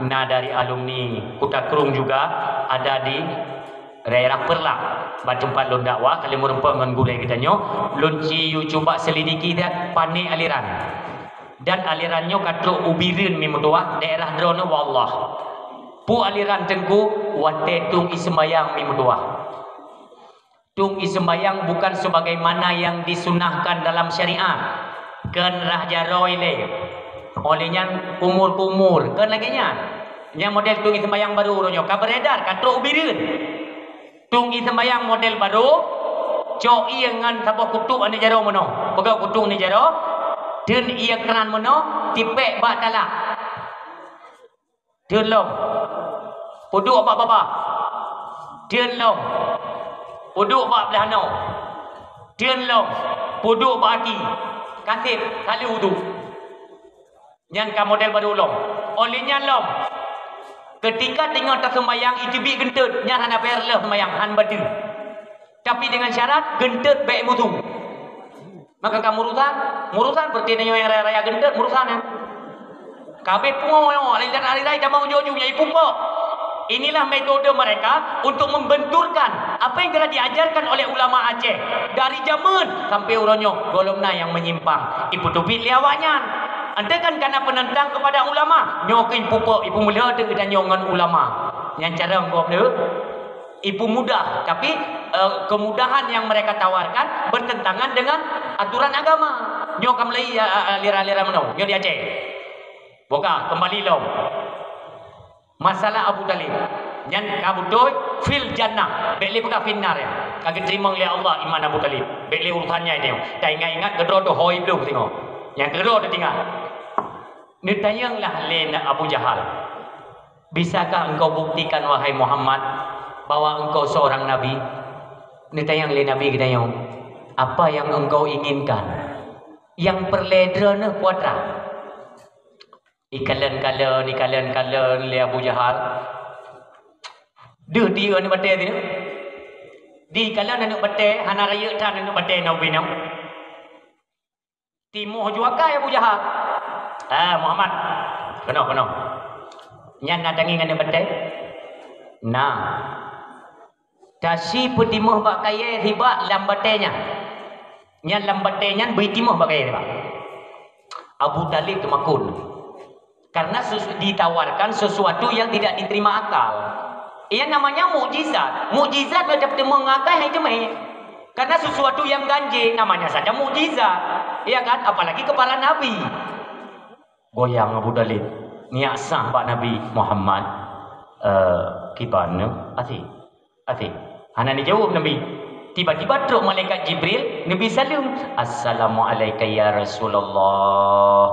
na dari alumni Kuta Krueng juga, ada di daerah Peureulak, bak teumpat lôn dakwah, ka lheueh meureumpok ngon gurèe geutanyoe, lôn ci yue cuba selidiki that pané aliran. Dan aliran nyoe ka trok u Bireuen mi meutuah, daerah droeneuh, wallah. Peue aliran Teungku? Watèe tueng ié seumbahyang mi meutuah. Tueng ié seumbahyang bukan sebagaimana yang disunahkan dalam syariat. Kheun rhah jaroe ilèe. Óh lheueh nyan kumur-kumur. Kheun lagèe nyan. Nyan model tueng ié seumbahyang barô uroe nyoe. Ka beredar, ka trok u Bireuen. Tueng ié seumbahyang model barô, cok ié ngon saboh kutok aneuk jaroe meunoe. Peugöt kutok aneuk jaroe, theun ié kran meunoe, tipèk bak talak. Theun lom. Peuduek bak babah. Theun lom. Peuduek bak blah noe. Theun lom. Peuduek bak aki. Ka sép, ka lheueh wudhu. Nyan ka model barô lom. Óh lheueh nyan lom. Keutika teungoh taseumbahyang, iteubiet geunteut, nyan hana payah reuloh seumbahyang, han bateue. Tapi dengan syarat, geunteut bèk musu. Maka ka murusan, murusan seperti tanyoe nyang raya-raya geunteut, murusan nyan. Ka abéh pungo nyoe, laén dan hari raya tamong ujoe-ujoe nyan ipupok. Inilah metode mereka untuk membenturkan apa yang telah diajarkan oleh ulama Aceh dari jameun sampai uroe nyoe, gohlom na nyang menyimpang, ipeuteubiet lé awaknyan. Ante kan kana penentang kepada ulama, nyoe keuh ipupok, ipeumeulo teuk geutanyoe ngon ulama. Nyan cara gob le. Ipeumudah, tapi, eh, kemudahan yang mereka tawarkan bertentangan dengan aturan agama. Nyoe ka mulai, ya, aliran-aliran meunoe, nyoe di Aceh. Boh ka, kembali lom. Masalah Abu Talib. Nyan ka beutôi fil jannah. Bèk lé peugah finnar nyan. Ka geuteurimong lé Allah iman Abu Talib. Bèk lé urusan nyan nyoe. Taingat-ingat keudroe teuh hôi bloh singoh. Nyang keudroe teuh tinggai. Neutanyong lah lé Abu Jahal, "Bisakah engkau buktikan, wahai Muhammad, bahwa engkau seorang nabi?" Neutanyong lé Nabi geutanyoe, "Apa yang engkau inginkan? Nyang peureulèe droeneuh peue atra?" Ikalon-kalon, ikalon-kalon lé Abu Jahal. Deuh diyue aneuk batèe teuh. Dikalon aneuk batèe, hana rayeuk that aneuk batèe na ubé nyoe. Timoh ju akai Abu Jahal. Ah, Muhammad. Keunoe, keunoe. Nyan na tangieng aneuk batée? Na. Tasi peutimoh bak kayée sibak lam batée nyan. Nyan lam batée nyan beuitimoh bak kayée sibak. Abu Thalib teumakot. Karena sesu-, ditawarkan sesuatu yang tidak diterima akal. Ia namanya mukjizat. Mukjizat macam teumong ngakai hai teumé. Karena sesuatu yang ganjil namanya saja mukjizat. Iya kan? Apalagi kepada Nabi. Goyang Abu Thalib. Niyak sang bak Nabi Muhammad. Eh, kiban nyoe? Até. Até. Hana dijaweueb Nabi. Tiba-tiba trok malaikat Jibril, Nabi saleuem, "Assalamualaika ya Rasulullah."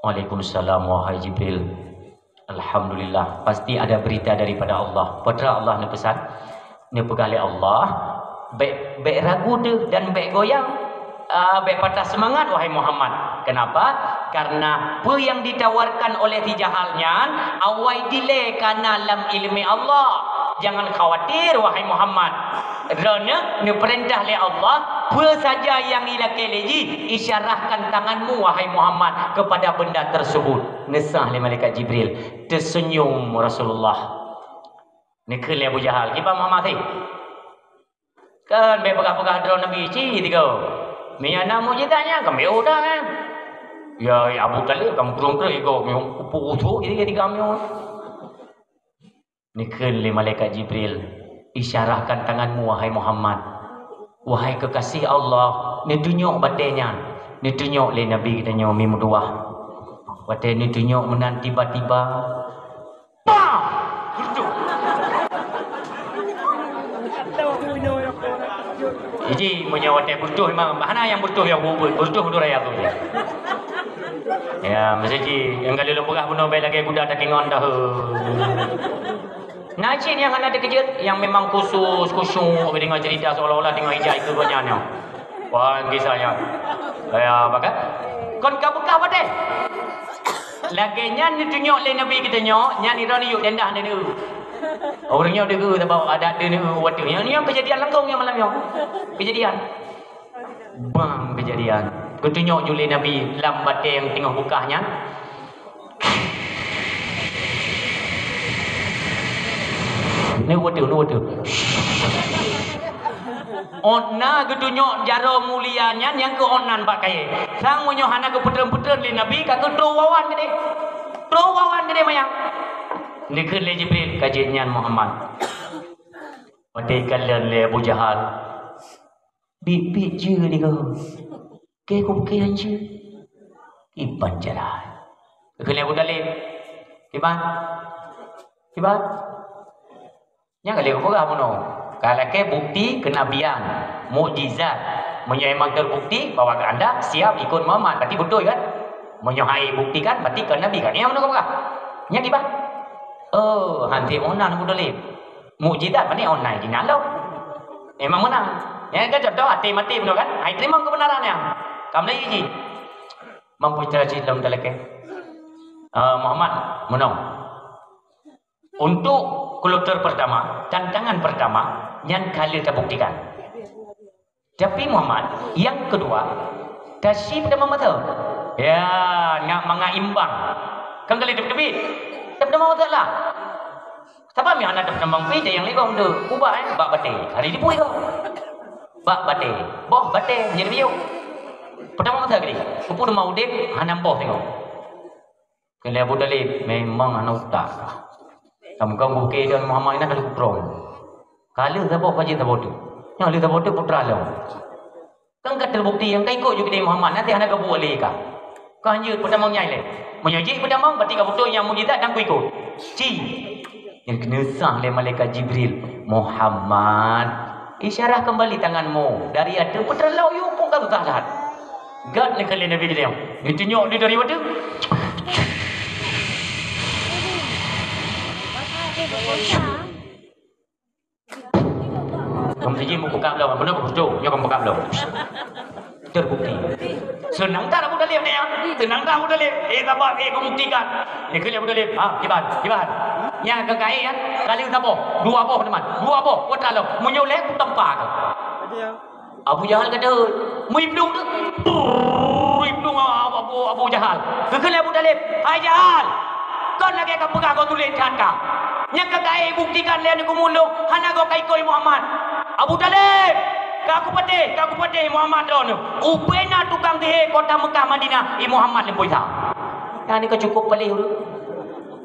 "Waalaikumsalam, wahai Jibril." "Alhamdulillah, pasti ada berita daripada Allah." Peue teuma Allah neupeusan? Neupeugah lé Allah, "Bék, bék ragu deuh dan bék goyang." Ah, bék patah seumangat, wahai Muhammad. Kenapa? Karena peue nyang ditawarkan oleh si Jahal nyan awai dilée kana lam iéleumé Allah. Jangan khawatir, wahai Muhammad. Droeneuh neupeurintah lé Allah, peue saja nyang ilakée lé jih, isyarahkan tanganmu, wahai Muhammad, kepada benda tersebut. Neusah lé malaikat Jibril. Teusenyum Rasulullah. Neukheun lé Abu Jahal, "Kiban Muhammad sih?" Kan bék peugah-peugah droe Nabi cit tiga. Meunyoe na mukjizat nyan kan bék udah kan. Ya, ya Abu Thalib kan meukrong-krong igoe meunyoe kupu usoe jadi tiga meunyoe. Neukheun lé malaikat Jibril, "Isyarahkan tanganmu, wahai Muhammad." Wahai kekasih Allah, neutunyok batée nyan. Neutunyok lé Nabi geutanyoe mi meutuwah. Watée neutunyok meunan tiba-tiba Pah! Beutuh. Jadi, meunyoe watée beutuh memang, hana nyang beutuh nyang beubuet, beutuh tu raya tu. Ya, meusti nyang kali lôn peugah bunoe bék lagée guda takingon dah. Na cit nyang hana teukeujot, nyang memang khusus, khusyuk, deungoe cerita seolah-olah deungoe ijak ikeu gobnyan nyoe. Wan kisah nyan. Ya, maka kon ka beukah padeh. Lagée nyan neutunyok lé Nabi geutanyoe, nyan droeneuh yue tenda neuneuk. Ureuëng nyoe deuh sabab adat neuneuk watée nyan, nyan keujadian langsung nyang malam nyoe. Keujadian. Bang keujadian. Geutunyok ju lé Nabi lam batée nyang teungoh beukah nyan. Ni waduh, ni waduh. Ôt na geutunyok jaroe mulia nyan nyang keu ôt nan bak kayée. Sang meunyoe hana geupeutreun-peutreun lé Nabi, ka geutroh wawan keudeh. Troh wawan keudeh manyang. Neukheun lé Jibril, ka jeuet nyan Muhammad. Watée ikalon lé Abu Jahal. Biet-biet jeue lé goe. Keu kubuke hanjeuet. Iban jalan. Keu lé Abu Thalib. Iban. Iban. Nyang lé peugah bunoe. Ka lakée bukti kenabian, mukjizat. Meunyoe memang terbukti bahwa geuanda siap ikut Muhammad, berarti beutôi kan? Meunyoe hai buktikan, berarti kon nabi kan? Nyang bunoe peugah. Nyang iban. Oh, hanti meunan Abu Thalib. Mukjizat pane online jih nyan lom. Memang meunan. Nyan kan contoh até maté bunoe kan? Hai teurimong keubeunaran nyan. Ka meulayeue jih. Mampu cara cit lom talakée. Eh, Muhammad, meunoe. Untuk kloter pertama, tantangan pertama, nyan ka lheueh tabuktikan. Tapi Muhammad, nyang keudua, tasie peutamong mata. Ya, nak mangat imbang. Kan kali teubiet-teubiet. Peutamong mata lah. Sabab meuh hana peutamong pi, nyang lé goe deuh ubak, eh, bak batée. Hari jipui goe. Bak batée. Boh batée, nyan miyueb. Peutamong mata kali. Peue teuma udeb, hana boh singoh. Keu lé Abu Thalib, memang hana utak. Kamoe buke dan Muhammad nyan ka lheueh kuprong. Ka lheueh saboh ka jeuet saboh teuk. Nyang lheueh saboh teuk putra lom. Kan ka teubukti nyang ka ikot ju keudeh Muhammad, nanti hana geubuet lé ka. Ka hanjeuet peutamong nyang ilée. Meunyoe jih peutamong, berarti ka beutôi nyang mukjizat dan kuikot. Ci. Nyang keuneusah lé malaikat Jibril, "Muhammad, isyarah kembali tanganmu." Dari ateueh peuteurlalu yue pun ka susah that. Gat neukheun lé Nabi geutanyoe. Neutunyok di dari ateueh. Kamu siji mupukak lom, beuna beutôi, nyoe kamu pukak lom. Terbukti. Seunang that Abu Thalib ni, ya? Seunang that Abu Thalib. Eh, sabar, eh, kubuktikan. Neukheun lé Abu Thalib. Ha, kiban, kiban. Nyang ka kait, ya? Ka lheueh saboh. Dua boh, teuma. Dua boh. Putra lom. Meunyoe lhée, kutampa kah. Abu Jahal kata, "Meuiblung tu." Brrr, iblung, ah, Abu, Abu Jahal. Geukheun lé Abu Thalib, "Hai Jahal, kon lagée kapeugah goe tuléh that ka. Nyang ka kayée buktikan lé aneuëk mulo hana goe kaikôi Muhammad. Abu Thalib, ka kupatéh, ka kupatéh Muhammad droeneueh. Ubena tukang sihé kota Meukah Madinah, i Muhammad leumpoi sa." Nyan ka cukup paléh ureuëng.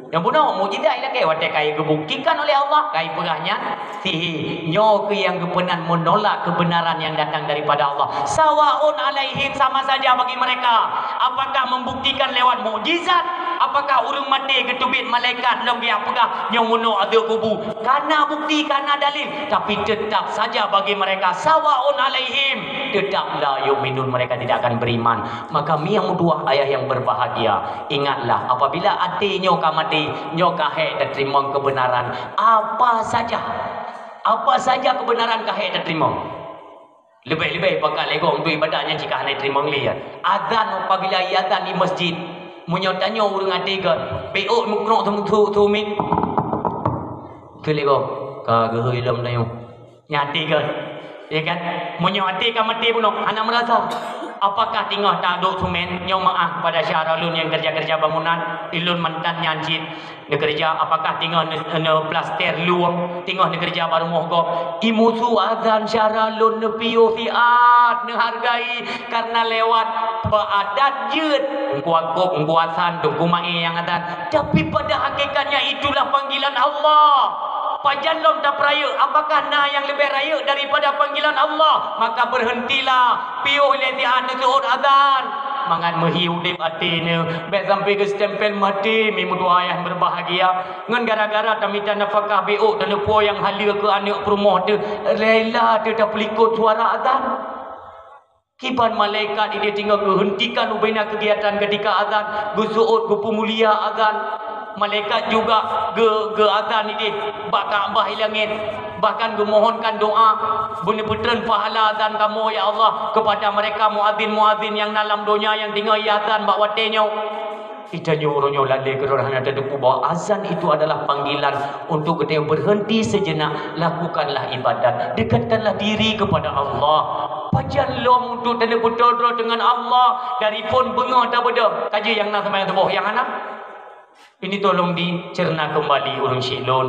Nyang bunoe mukjizat ilakée watée ka geubuktikan oleh Allah, ka ipeugah nyan sihé. Nyoe keuh nyang geupeunan menolak kebenaran yang datang daripada Allah. Sawaun alaihim, sama saja bagi mereka. Apakah membuktikan lewat mukjizat? Apakah ureuëng maté geuteubiet malaikat lom geujak peugah nyoe meunoe azeub kubu? Kana bukti, kana dalil, tapi tetap saja bagi mereka sawaun alaihim, tetap la yu'minun, mereka tidak akan beriman. Maka mi nyang meutuwah ayah yang berbahagia, ingatlah, apabila até nyoe ka maté, nyoe ka hék tateurimong kebenaran apa saja. Apa saja kebenaran ka hék tateurimong. Leubeh-leubeh pakat lé goe untuk ibadat nyan cit ka hana jiteurimong lé. Azan, apabila i azan di masjid, meunyoe tanyoe ureuëng até gét, bék ôk meukeunok su-, su-, sumiet. Keu lé goe, ka geuhôi lom tanyoe. Nyan até gét. Ya kan? Meunyoe até ka maté bunoe, hana meurasa. Apakah teungoh taduek sumen, nyoe meu'ah kepada syedara lôn nyang keureuja-keureuja bangunan, ilôn mantan nyan cit neukeureuja, apakah teungoh ne-, neuplaster luwang, teungoh neukeureuja bak rumoh gob? Imusu azan syedara lôn, neupiôh siat, neuhargai, karena lewat bak adat jeuet. Teungku Yakub, Teungku Hasan, Teungku Mae nyang azan. Tapi pada hakikatnya itulah panggilan Allah. Pajan lom tapeurayeuk, apakah na nyang leubeh rayeuk daripada panggilan Allah? Maka berhentilah, piôh lé siat neuseuôt azan. Mangat meuhi udeb até neuh, bék sampoe geustempel maté, mi meutuwah ayah berbahagia. Ngon gara-gara tamita nafakah bék ôk taneupo nyang haleue keu aneuëk peurumoh teuh, rela teuh tapeulikot suara azan. Kiban malaikat ideh teungoh geuheuntikan ubena keugiatan keutika azan, geuseuôt geupeumulia azan. Malaikat juga geu-, geuazan ideh bak Ka'bah i langét, bahkan geumohonkan doa, beuneupeutreun pahala azan kamoe, ya Allah, kepada mereka muazin-muazin nyang na lam donya nyang teungoh iazan bak watée nyoe. Geutanyoe uroe nyoe lalée keudroe hana tateupeue bahwa azan itu adalah panggilan untuk geutanyoe berhenti sejenak, lakukanlah ibadat, dekatkanlah diri kepada Allah. Pajan lom untuk taneubeutôi droe dengan Allah dari phon beungoh tabeudôh. Ka jeuet nyang na seumayang suboh, nyang hana? Ini tolong dicerna kembali ureuëng syik lôn.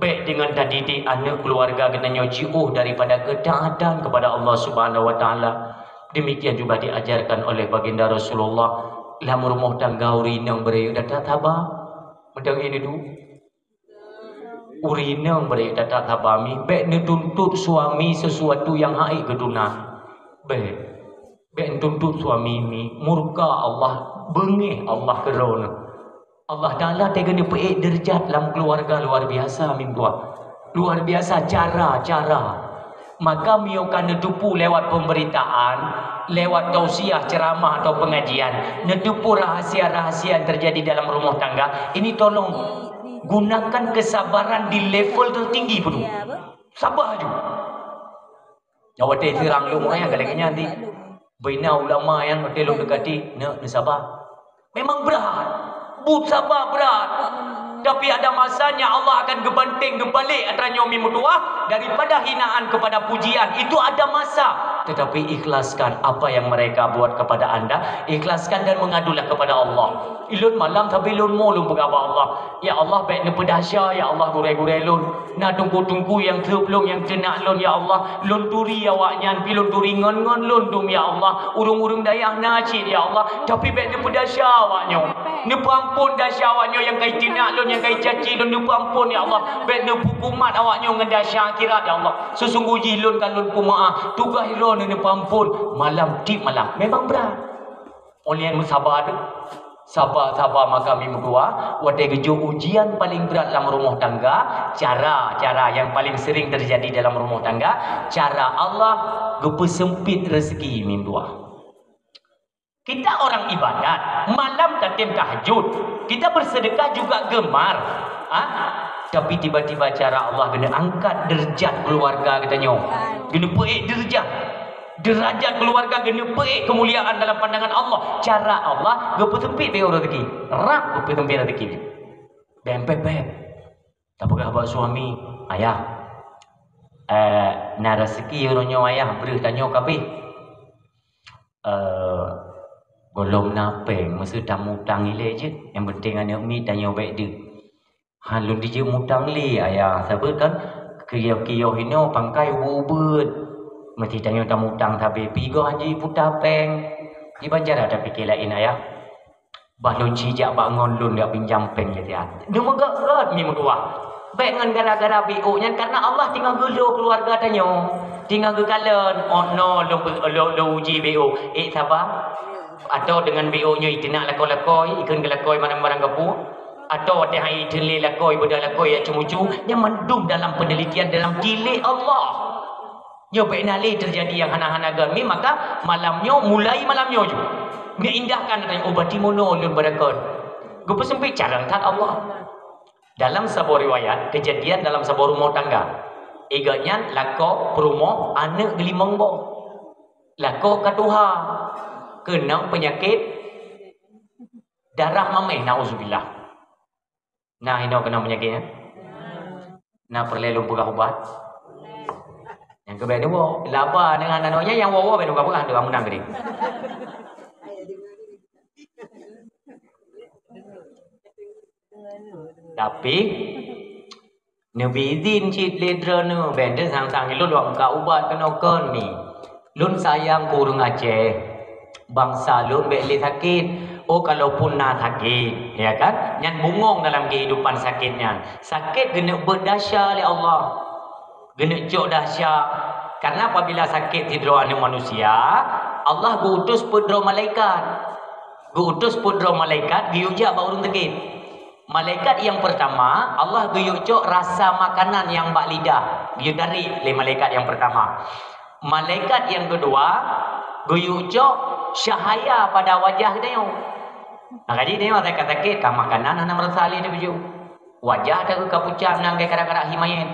Bék deungon tadidik aneuëk keuluwarga geutanyoe jiôh daripada keutaatan kepada Allah Subhanahu wa Taala. Demikian juga diajarkan oleh Baginda Rasulullah, lam rumoh tangga ureuëng inong beurayeuk that saba. Mantong ini tu. Ureuëng inong beurayeuk that saba mi, bék neutuntut suami sesuatu nyang hana geutuna. Bék. Bék neutuntut suami mi, murka Allah, beungéh Allah keu droeneuh. Allah Taala teuka neupeuék deurajat lam keuluwarga luar biasa meutuwah. Luar biasa cara-cara. Maka meunyoe ka neuteupeue lewat pemberitaan, lewat tausiah, ceramah atau pengajian, neuteupeue rahasia-rahasia yang terjadi dalam rumah tangga, ini tolong gunakan kesabaran di level tertinggi pun. Sabar ju. Nyoe watée seurang lôn meu'ah nyang ka lagée nyan di. Bina ulama nyang watée lôn deukati, "Nak, neusaba." Memang brat. Buet saba brat. Tapi ada masanya Allah akan geubanteng, geubalek atra nyoe mi meutuwah daripada hinaan kepada pujian. Itu ada masa. Tetapi ikhlaskan apa yang mereka buat kepada anda. Ikhlaskan dan mengadulah kepada Allah. Ilôn malam sabe lôn mo lôn peugah bak Allah. Ya Allah, bék neupeudahsya, ya Allah, gurée-gurée lôn. Na teungku-teungku nyang seup lôn, nyang teunak lôn, ya Allah. Lôn turi awaknyan, pi lôn turi ngon-ngon lôn dum, ya Allah. Ureuëng-ureuëng dayah na cit, ya Allah. Tapi bék neupeudahsya awaknyoe. Neupeuamphon dahsya awaknyoe nyang ka iteunak lôn, nyang ka icaci lôn, neupeuamphon, ya Allah. Bék neupeukumat awaknyoe ngon dahsya akhirat, ya Allah. Seusunggoh jih lôn ka lôn peumeu'ah, tugaih droeneuh neupeuamphon malam tiep malam. Memang brat. Óh lheueh nyan meusaba teuh. Saba-saba maka mi meutuwah, watée geujok ujian paleng brat lam rumoh tangga, cara-cara nyang paleng sering teujadi dalam rumoh tangga, cara Allah geupeuseumpit reuzeuki mi meutuwah. Kita orang ibadat, malam tatem tahajud, kita bersedekah juga gemar. Ah, tapi tiba-tiba cara Allah geuneuk angkat deurajat keuluwarga geutanyoe. Geuneuk peuék deurajat. Deurajat keuluwarga geuneuk peuék keumuliaan dalam pandangan Allah. Cara Allah geupeuseumpit bak reuzeuki. Rab geupeuseumpit reuzeuki. Bék pét-pét. Tapeugah bak suami, "Ayah, eh, na reuzeuki uroe nyoe, Ayah, breuh tanyoe kabeh." Eh, Gohlom na péng, meuseu tamutang ilée jeuet. Nyang penting aneuk miet tanyoe bék deuek. Han lôn dijeuet mutang lé, ayah, sabeue kan? Kiyoh-kiyoh inoe pangkai ubeuet-ubeuet. Meuseu tanyoe tamutang sabe, pigoe han jiputa péng. Kiban cara tapike laén, ayah. Bah lôn sijak bak ngon lôn jak pinjam péng lé siat. Neumeugét-gét mi meutuwah. Bék ngon gara-gara B O nyan, karena Allah teungoh geulho keuluwarga tanyoe. Teungoh geukalon, oh no, lôn, lôn, lôn uji B O. Ék saba. Atau deungon B O nyoe iteunak lakoe-lakoe, ikheun geulakoi barang-barang gapu. Atau watée hai itheun lé lakoe, beudôh lakoe jak ceumucu, nyan mandum dalam peunelitian dalam tilék Allah. Nyoe bék na lé teujadi nyang hana-hana gét mi, maka malam nyoe, mulai malam nyoe ju. Neuindahkan ata nyoe, oh, bati mono lôn beureukat. Geupeuseumpét carông that Allah. Dalam saboh riwayat, keujadian dalam saboh rumoh tangga. Iga nyan lakoe peurumoh aneuk geulimong boh. Lakoe ka tuha, keunong peunyakét darah maméh, nauzubillah. Nah, inoe keunong peunyakét nyan? Na peureulée lôn peugah ubat? Nyang keu bék neuwoe, laba deungon aneuk nyan nyang woe-woe bék neupeugah-peugah, teuka meunang keudeh. Tapi, neubi idhin cit lé droeneuh, bék deuh sang-sang lôn lôn ka ubat keunoe kon mi. Lôn sayang keu ureuëng Aceh. Bansa lôn bék lé sakét. Oh, kalaupun na sakét, ya kan? Nyan bungong dalam kehidupan sakét nyan. Sakét geuneuk beuet dahsya lé Allah. Geuneuk cok dahsya. Karena apabila sakét sidroe aneuk manusia, Allah geu-utus peuet droe malaikat. Geu-utus peuet droe malaikat geuyue jak bak ureuëng sakét. Malaikat nyang peurtama, Allah geuyue cok rasa makanan nyang bak lidah, geuyue tarék lé malaikat nyang peurtama. Malaikat nyang keudua geuyue cok cahaya pada wajah geutanyoe. Nah, jadi tanyoe sakét-sakét ka makanan hana meurasa lé teuh baju. Wajah teuh ka pucat nang gara-gara hi manyét.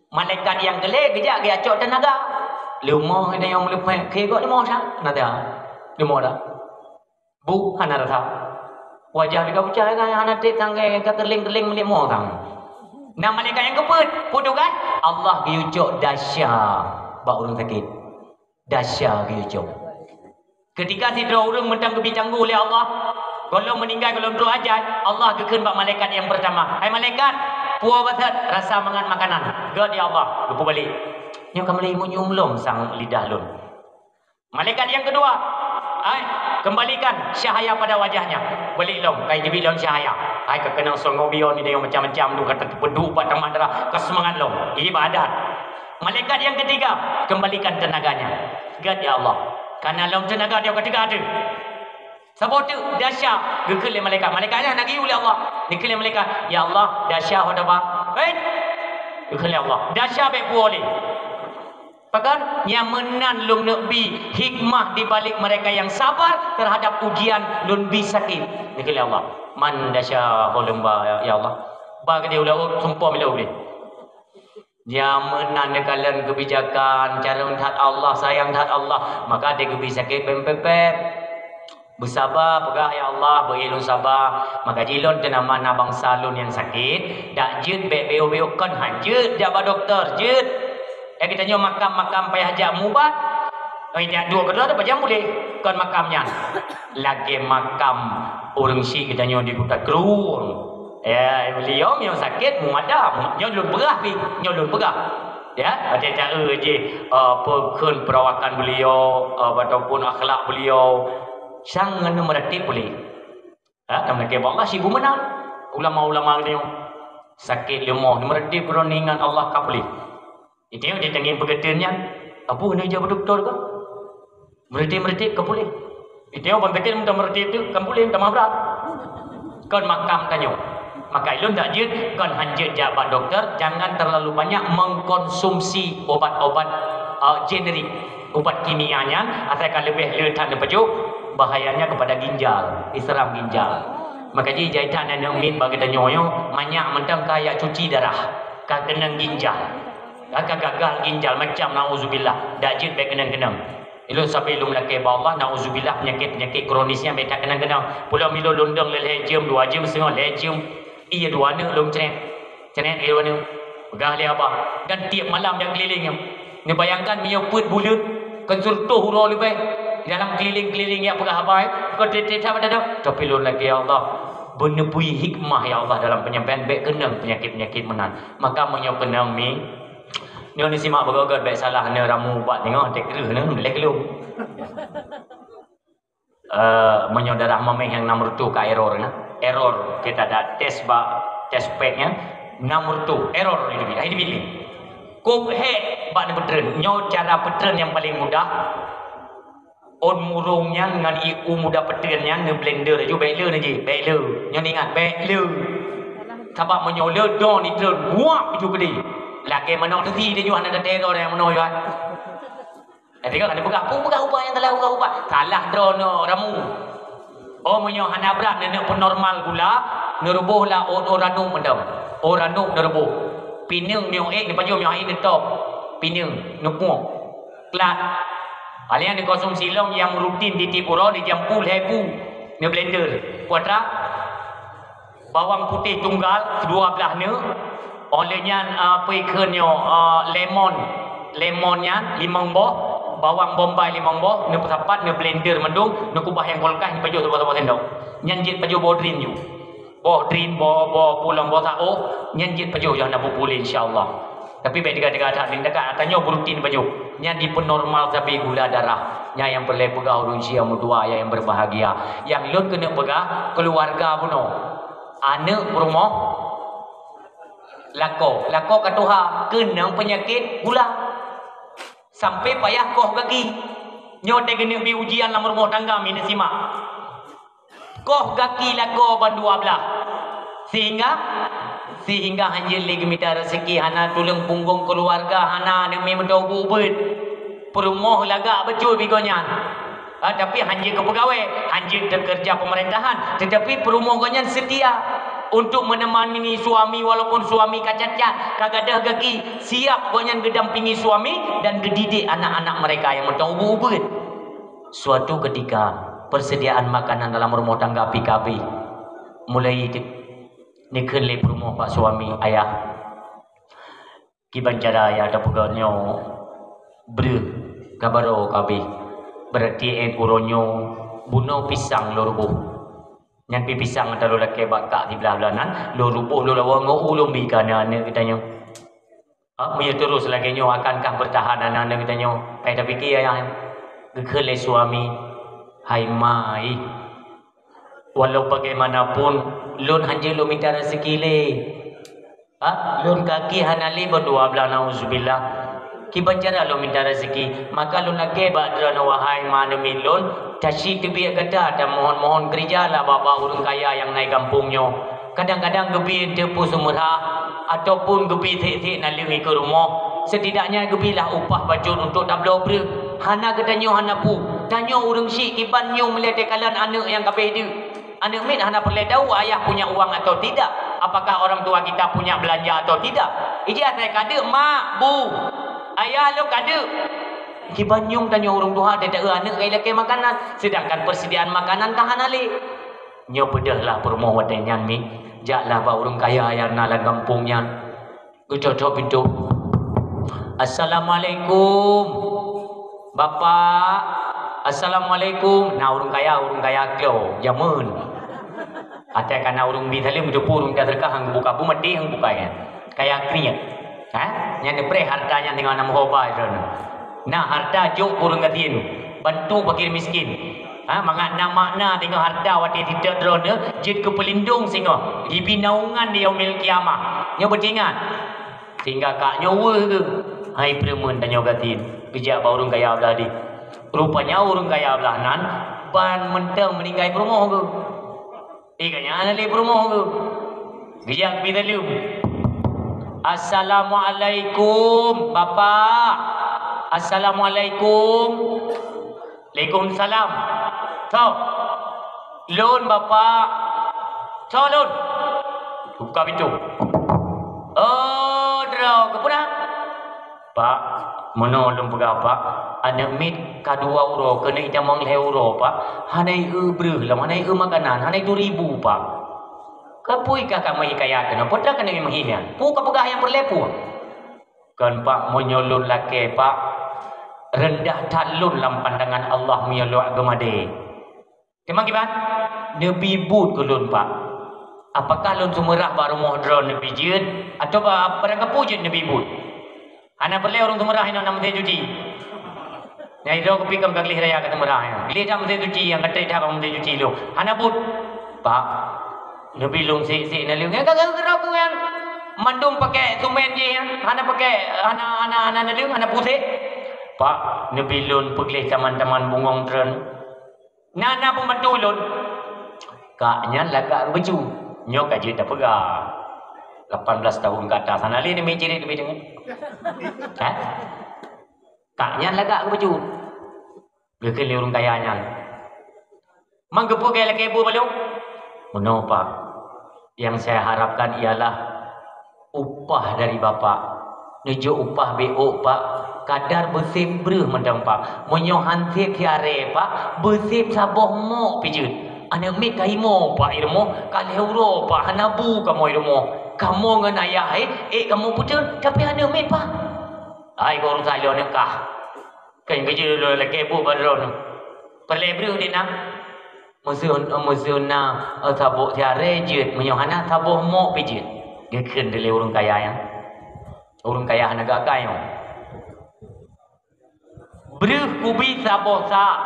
Malaikat nyang keulhée geujak geuyue cok teunaga. Leumoh geutanyoe meuleumpéh, keu gob leumoh sa, na teuh. Leumoh dah. Bu hana rasa. Wajah pih ka pucat, ka hana treb sang, ka keureuleng-keureuleng meuliek mo sang. Nah, malaikat nyang keupeuet, peue tugaih? Allah geuyue cok dahsya bak ureuëng sakét. Dahsya geuyue cok. Keutika sidroe ureuëng mantong geubi tanggô lé Allah, gohlom meuninggai, gohlom troh ajai, Allah geukheun bak malaikat nyang peurtama, "Hai malaikat, puwoe baset rasa mangat makanan." "Gét, ya Allah." Geupeubalék. "Nyoe ka meulai meunyeum lom sang lidah lôn." Malaikat nyang keudua, "Hai, kembalikan cahaya pada wajahnya." Balék lom, ka jiteubiet lom cahaya. Hai, ka keunong songgong bion, nyoe macam-macam tu, ka teupeuduek bak tamah darah, ka seumangat lom. Ibadat. Malaikat nyang keutiga, "Kembalikan tenaganya." "Gét, ya Allah." Ka na lom teunaga, dia ka teuga teuh. Saboh teuk dahsya geukheun lé malaikat. Malaikat nyan na geuyue lé Allah. Geukheun lé malaikat, "Ya Allah, dahsya ho taba." "Hei!" Geukheun lé Allah. "Dahsya bék puwoe lé." Pakon? Nyang meunan lôn neuk bi hikmah di balik mereka yang sabar terhadap ujian lôn bi sakét. Geukheun lé Allah. "Man dahsya ho lôn ba, ya, ya Allah." Ba keudeh ulée, sumpah milée ulée. Nyang meunan neukalon keubijakan, carông that Allah, sayang that Allah, maka deuh geubi sakét beumpéb-péb. Beusaba, peugah, "Ya Allah, beu lôn saba." Maka jih lôn teunama na bansa lôn nyang sakét, dak jeuet bék beu-beu kon, han jeuet jak bak dokto, jeuet. Eh, geutanyoe makam-makam payah jak mubat, eh, jak duek keudroe, pajan puléh kon makam nyan. Lagée makam ureuëng syik geutanyoe di Kuta Krueng. Ya, beliau nyang sakét mumada, nyoe lôn peugah pih, nyoe lôn peugah. Ya, watée taeu jih, eh, peukheun peurawakan beliau, eh, ataupun akhlak beliau, sang ngon meuratéb puléh. Ha, dan meuratéb Allah si beumeunang. Ulama-ulama nyoe sakét leumoh, meuratéb keudroe ingat Allah ka puléh. Itu yang ditanggi peugeuteuan nyan. Abu hana jak bak dokto ka? Meuratéb-meuratéb ka puléh. Itu yang ban sakét meuta meuratéb tu kan puléh, meuta mabrat. Kon makam tanyoe. Maka ilôn dak jeuet, kon han jeuet jak bak dokto, jangan terlalu banyak mengkonsumsi obat-obat, uh, generik, ubat kimia nyan, asai ka leubeh le that neupajoh, bahayanya kepada ginjal, iseram ginjal. Maka jih jai that aneuk miet bak geutanyoe nyoe, manyak mantong ka jak cuci darah, ka keunong ginjal. Ka gagal ginjal macam, nauzubillah, dak jeuet bék keunong-keunong. Ilôn sabe lôn lakée bak Allah, nauzubillah, peunyakét-peunyakét kronis nyan bék that keunong-keunong. Pulo milo lôn dong lhée jeuem, dua jeuem seungoh, lhée jeuem. Iya dua aneuk lôn cret. Cret ilôn aneuk. Peugah lé abah. Dan tiep malam jak keuliléng nyoe. Neubayangkan meunyoe peuet buleuen, kon sireutoh uroe leubeh. Dalam keliling-keliling nyang peugah haba, keu tiep-tiep sabat ada. Tapi lôn lakée, "Ya Allah, beuneupui hikmah, ya Allah, dalam penyampaian, bék keunong peunyakét-peunyakét meunan." Maka meunyoe keunong mi, nyoe neusimak beugöt-göt, bék salah, neu ramu ubat teungoh, tek kreueh neu, leh keulung. Eh, meunyoe darah mameh nyang nam reutôh ka error na. Error, kita ada tes bak test pack nya, nam reutôh, error itu dia. Hai dibilik. Kok hek bak neupeutreun. Nyoe cara peutreun nyang paling mudah. Ôn murông nyan ngon ié muda peutreun nyan neublender laju, bék le neuji, bék le. Nyoe ingat, bék le. Sabab meunyoe le, don itreun, wak ju keudeh. Lakée manok teusi laju hana teuteror nyang meunoe, ya. Tapi kan ada peugah, "Peue peugah ubat nyang salah, peugah ubat." Salah droeneuh ramu. Oh, meunyoe hana brat neuneuk peunormal gula, neuruboh lah ôn, ôn ranub mantong. Ôn ranub neuruboh. Pineung miyueb ék, neupajoh miyueb ék neutôb. Pineung, neupuek. Klat. Paléng neukonsumsi lom nyang rutin di tiep uroe, di jampu lhée bu. Neublender. Kuatra. Bawang putéh tunggal, dua blaih neuk. Óh lheueh nyan, ah, peue kheun nyoe, ah, lemon. Lemon nyan limong boh, bawang bombay limong boh, neupeusapat, neublender mandum, neukubah nyang kulkas, neupajoh saboh-saboh sendok. Nyan jeuet pajoh boh drink ju. Boh drink, boh, boh pulang, boh saôh, nyan jeuet pajoh, nyan na bubulé, insya Allah. Tapi bék teuga-teuga that, teuga that, tanyoe beurutin pajoh. Nyan jipeunormal sabe gula darah. Nyan nyang peureulée peugah ureuëng sia meutuah nyang berbahagia. Nyang lôn keuneuk peugah, keuluwarga bunoe. Aneuëk peurumoh, lakoe, lakoe ka tuha, keunong peunyakét gula. Sampai payah koh gaki. Nyoe teuh keuneuk bi ujian lam rumoh tangga, mi neusimak. Koh gaki lakoe ban dua blaih. Sehingga, sehingga hanjeuet lé geumita raseuki, hana tuleueng punggong keuluwarga, hana aneuëk miet meutoe ubeuet. Peurumoh lagak bacut bak gobnyan. Ah, tapi hanjeuet keu peugawée, hanjeuet teukeureuja peumeurintah, teutapi peurumoh gobnyan seutia untuk meuneumani suami, walaupun suami ka cacat, ka gadôh gaki, siap gobnyan geudampingi suami dan geudidik anak-anak mereka nyang meutoe ubeuet-ubeuet. Suatu ketika, persediaan makanan dalam rumah tangga pih ka abéh. Mulai di-, neukheun lé peurumoh bak suami, "Ayah, kiban cara ayah tapeugah nyoe breueh ka barô ka abéh. Berarti 'oh uroe nyoe bunoe pisang lôn ruboh. Nyan pih pisang nyang lôn lakée bak kak siblah-blah nan, lôn ruboh lôn lawa ngon u lôn bi keu aneuëk-aneuëk geutanyoe." Ha, meunyoe terus lagée nyoe, akankah bertahan aneuëk-aneuëk geutanyoe? Payah tapike, ayah. Geukheun lé suami, "Hai ma, ih, walau bagaimanapun, lôn hanjeuet lôn mita raseuki lé. Ha, lôn gaki hana lé ban dua blaih, nauzubillah. Kiban cara lôn mita raseuki, maka lôn lakée bak droeneuh, wahai ma neumiet lôn, tasie teubiet gata, tamohon-mohon keureuja lah bak, bak ureuëng kaya nyang na i gampông nyoe. Kadang-kadang geubi eunteuk peue seumeurah, ataupun geubi sék-sék naleueng ikeue rumoh. Setidaknya geubilah upah bacut untuk tabloe breueh. Hana geutanyoe hana peue. Tanyoe ureuëng syiek kiban nyueng lé teukalon aneuëk nyang ka abéh deuek. Aneuëk miet hana peureulée tahu ayah punya uang atau tidak, apakah orang tua kita punya belanja atau tidak. Ijih asai ka deuek, mak, bu, ayah lôn ka deuek. Kiban nyueng tanyoe ureuëng tuha teuta aneuëk ka ilakée makanan, sedangkan persediaan makanan ka hana lé. Nyoe peudeuhlah peurumoh watée nyan, mi, jaklah bak ureuëng kaya nyang na lam gampông nyan. Geucok-cok pintoe. "Assalamualaikum, Bapak." "Assalamualaikum." Na ureuëng kaya, ureuëng kaya klo, jameun. Até ka na ureuëng bi saleuem, geuteupeue ureuëng ka seudeukah, han geubuka, bu maté han geubuka nyan. Kaya kriet. Ha? Nyan neupreh harta nyan deungon nama hoba droeneuh. Na harta jok ureuëng gasien, bantu fakir miskin. Ha, mangat na makna singoh harta watée teutot droeneuh jeuet keu peulindong singoh, jibi naungan di yaumil qiyamah. Nyoe beuteuingat. Sehingga kak nyoe weueh geuh, hai peureumeuen tanyoe gasien, geujak bak ureuëng kaya blah deh. Rupanya ureuëng kaya blah nan ban mantong meuninggai peurumoh geuh. Ih, ka nyan lé peurumoh tu. Geujak keu saleuem. "Assalamualaikum, Bapak." "Assalamualaikum." "Waalaikumsalam." "Soe?" "Lôn, Bapak." "Soe lôn?" Buka pintoe. "Oh, droe, keupeue na?" "Pak, meunoe lôn peugah, Pak, aneuëk miet ka dua uroe keuneuk itamong lhée uroe, Pak. Hana ieu breueh lom, hana ieu makanan, hana ieu ribu, Pak." "Keupeue kah ka meuhikayat keunoe? Peue treuk keuneuk meuhi nyan? Peue ka peugah nyang peureulée peue?" "Kon, Pak, meunyoe lôn lakée, Pak, Reundah that lôn lam pandangan Allah meunyoe lôn geumadé. Teuma kiban? Neubi buet keu lôn, Pak. Apakah lôn seumeurah bak rumoh droe neubi jeuet, atawa barang kapeue jeuet neubi buet? Hana peureulée ureuëng seumeurah inoe na meusé cuci. Nyang droe keupi kon ka gleh raya ka seumeurah nyan. Gleh that meusé cuci, nyang ka trép that meusé cuci lôn. Hana buet. Pak, neubi lôn sék-sék naleueng. Nyang ka geurok nyan. Mandum pakai sumen jih nyan. Hana pakai, hana, hana, hana naleueng, hana pusek. Pak, neubi lôn peugleh taman-taman bungöng treun. Na, na pembantu lôn. Kak nyan lagak geubeujeuet. Nyoe ka jeuet tapeugah. Lapan belas tahun ke atas. Hana lé neumiet cirit leubeh deungon. Hah? Kak nyan lagak geubeujeuet. Geukheun lé ureuëng kaya nyan. Mang geupeu keu lakée buet balong? Meunoe, Pak. Yang saya harapkan ialah upah dari Bapak. Neujok upah bék ôk, Pak. Kadar beusép breuh mantong, Pak. Meunyoe han sép siaré, Pak, beusép saboh mok pih jeuet. Aneuk miet ka imo, Pak, i rumoh. Ka lhée uroe, Pak, hana bu kamoe i rumoh. Kamoe ngon ayah, eh, ék kamoe peutreun, tapi aneuk miet, Pak. Hai, kok urusan lôn aneuk kah. Kan keujeuet lôn lakée buet bak droeneuh. Peureulée breuh di na. Meuseu, meuseu na, eh, saboh siaré jeuet, meunyoe hana saboh mok pih jeuet. Geukheun lé ureuëng kaya nyan. Ureuëng kaya hana geuakai nyoe. Breuh kubi saboh sa,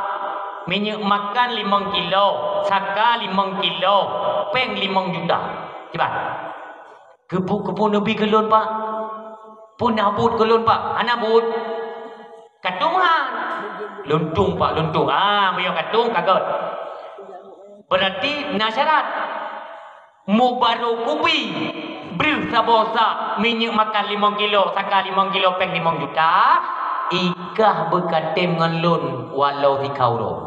minyeuk makan limong kilo, saka limong kilo, péng limong juta. Kiban? Keupeue, keupeue neubi keu lôn, Pak? Peue na buet keu lôn, Pak? Hana buet. Ka tueng han? Lôn tueng, Pak, lôn tueng. Ah, meunyoe ka tueng, ka gét. Berarti na syarat. Mubaroe kubi, breuh saboh sa, minyeuk makan limong kilo, saka limong kilo, péng limong juta, ikah beukatem ngon lôn walau sikau droe.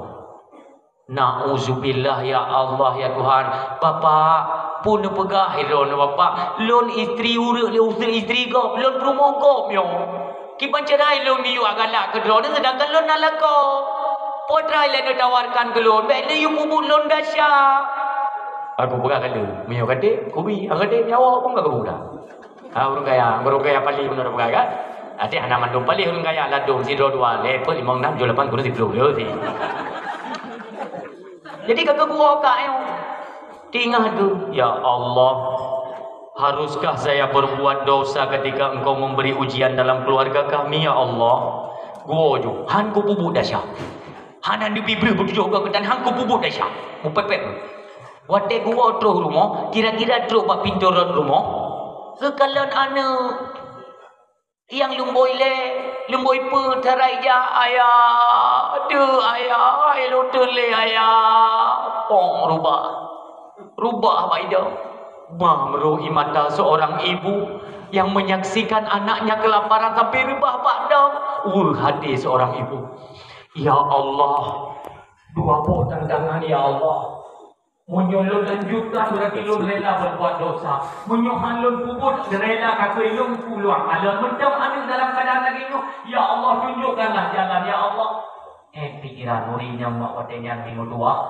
Nauzubillah, ya Allah, ya Tuhan. Bapak, peue neupeugah droeneuh, Bapak? Lôn istri ureuëng lé useuk istri gob, lôn peurumoh gob nyoe. Kiban cara lôn miyueb galak keu droeneuh, seudangkan lôn na lakoe. Peue atra lôn tawarkan keu lôn, bék lôn yue peubuet lôn desya. Aku peugah keu lôn, meunyoe ka trép, kubi, ka trép nyawa pun ka kupeugah. Ha, ureuëng kaya, ureuëng kaya paléh beuneuh peugah kan? Até hana mandum paléh ureuëng kaya, ladôm sidroe dua, lhée peuet, limong, nam, tujoh, lapan, sepuluh, siplôh, yo, si. Jadi ka geuwoe kak nyoe. Teuingat keu, "Ya Allah, haruskah saya berbuat dosa ketika Engkau memberi ujian dalam keluarga kami, ya Allah?" Geuwoe ju, han kupeubuet desya. Hana neubi breuh beutujoh goe keutan, han kupeubuet desya. Mupépét. Watée geuwoe troh rumoh, kira-kira troh bak pintoe rot rumoh, geukalon aneuk. Nyang lumboi lé, lumboi peuet harai jak, "Ayah, aduh, ayah, ai lôn teulé, ayah." Pong rubah. Rubah bak idong. Bah meurôh ie mata seorang ibu yang menyaksikan anaknya kelaparan sampai reubah bak dong. Weueh hati seorang ibu. Ya Allah, dua boh tantangan, ya Allah. Meunyoe lôn lanjutkan, berarti lôn rela berbuat dosa. Meunyoe han lôn peubuet, rela kakeuh lôn pulang. Alon mantong aneuk dalam keadaan lagée nyoe, ya Allah, tunjukkanlah jalan, ya Allah. Eh, pikiran ureuëng nyang mak watée nyan di meutuah.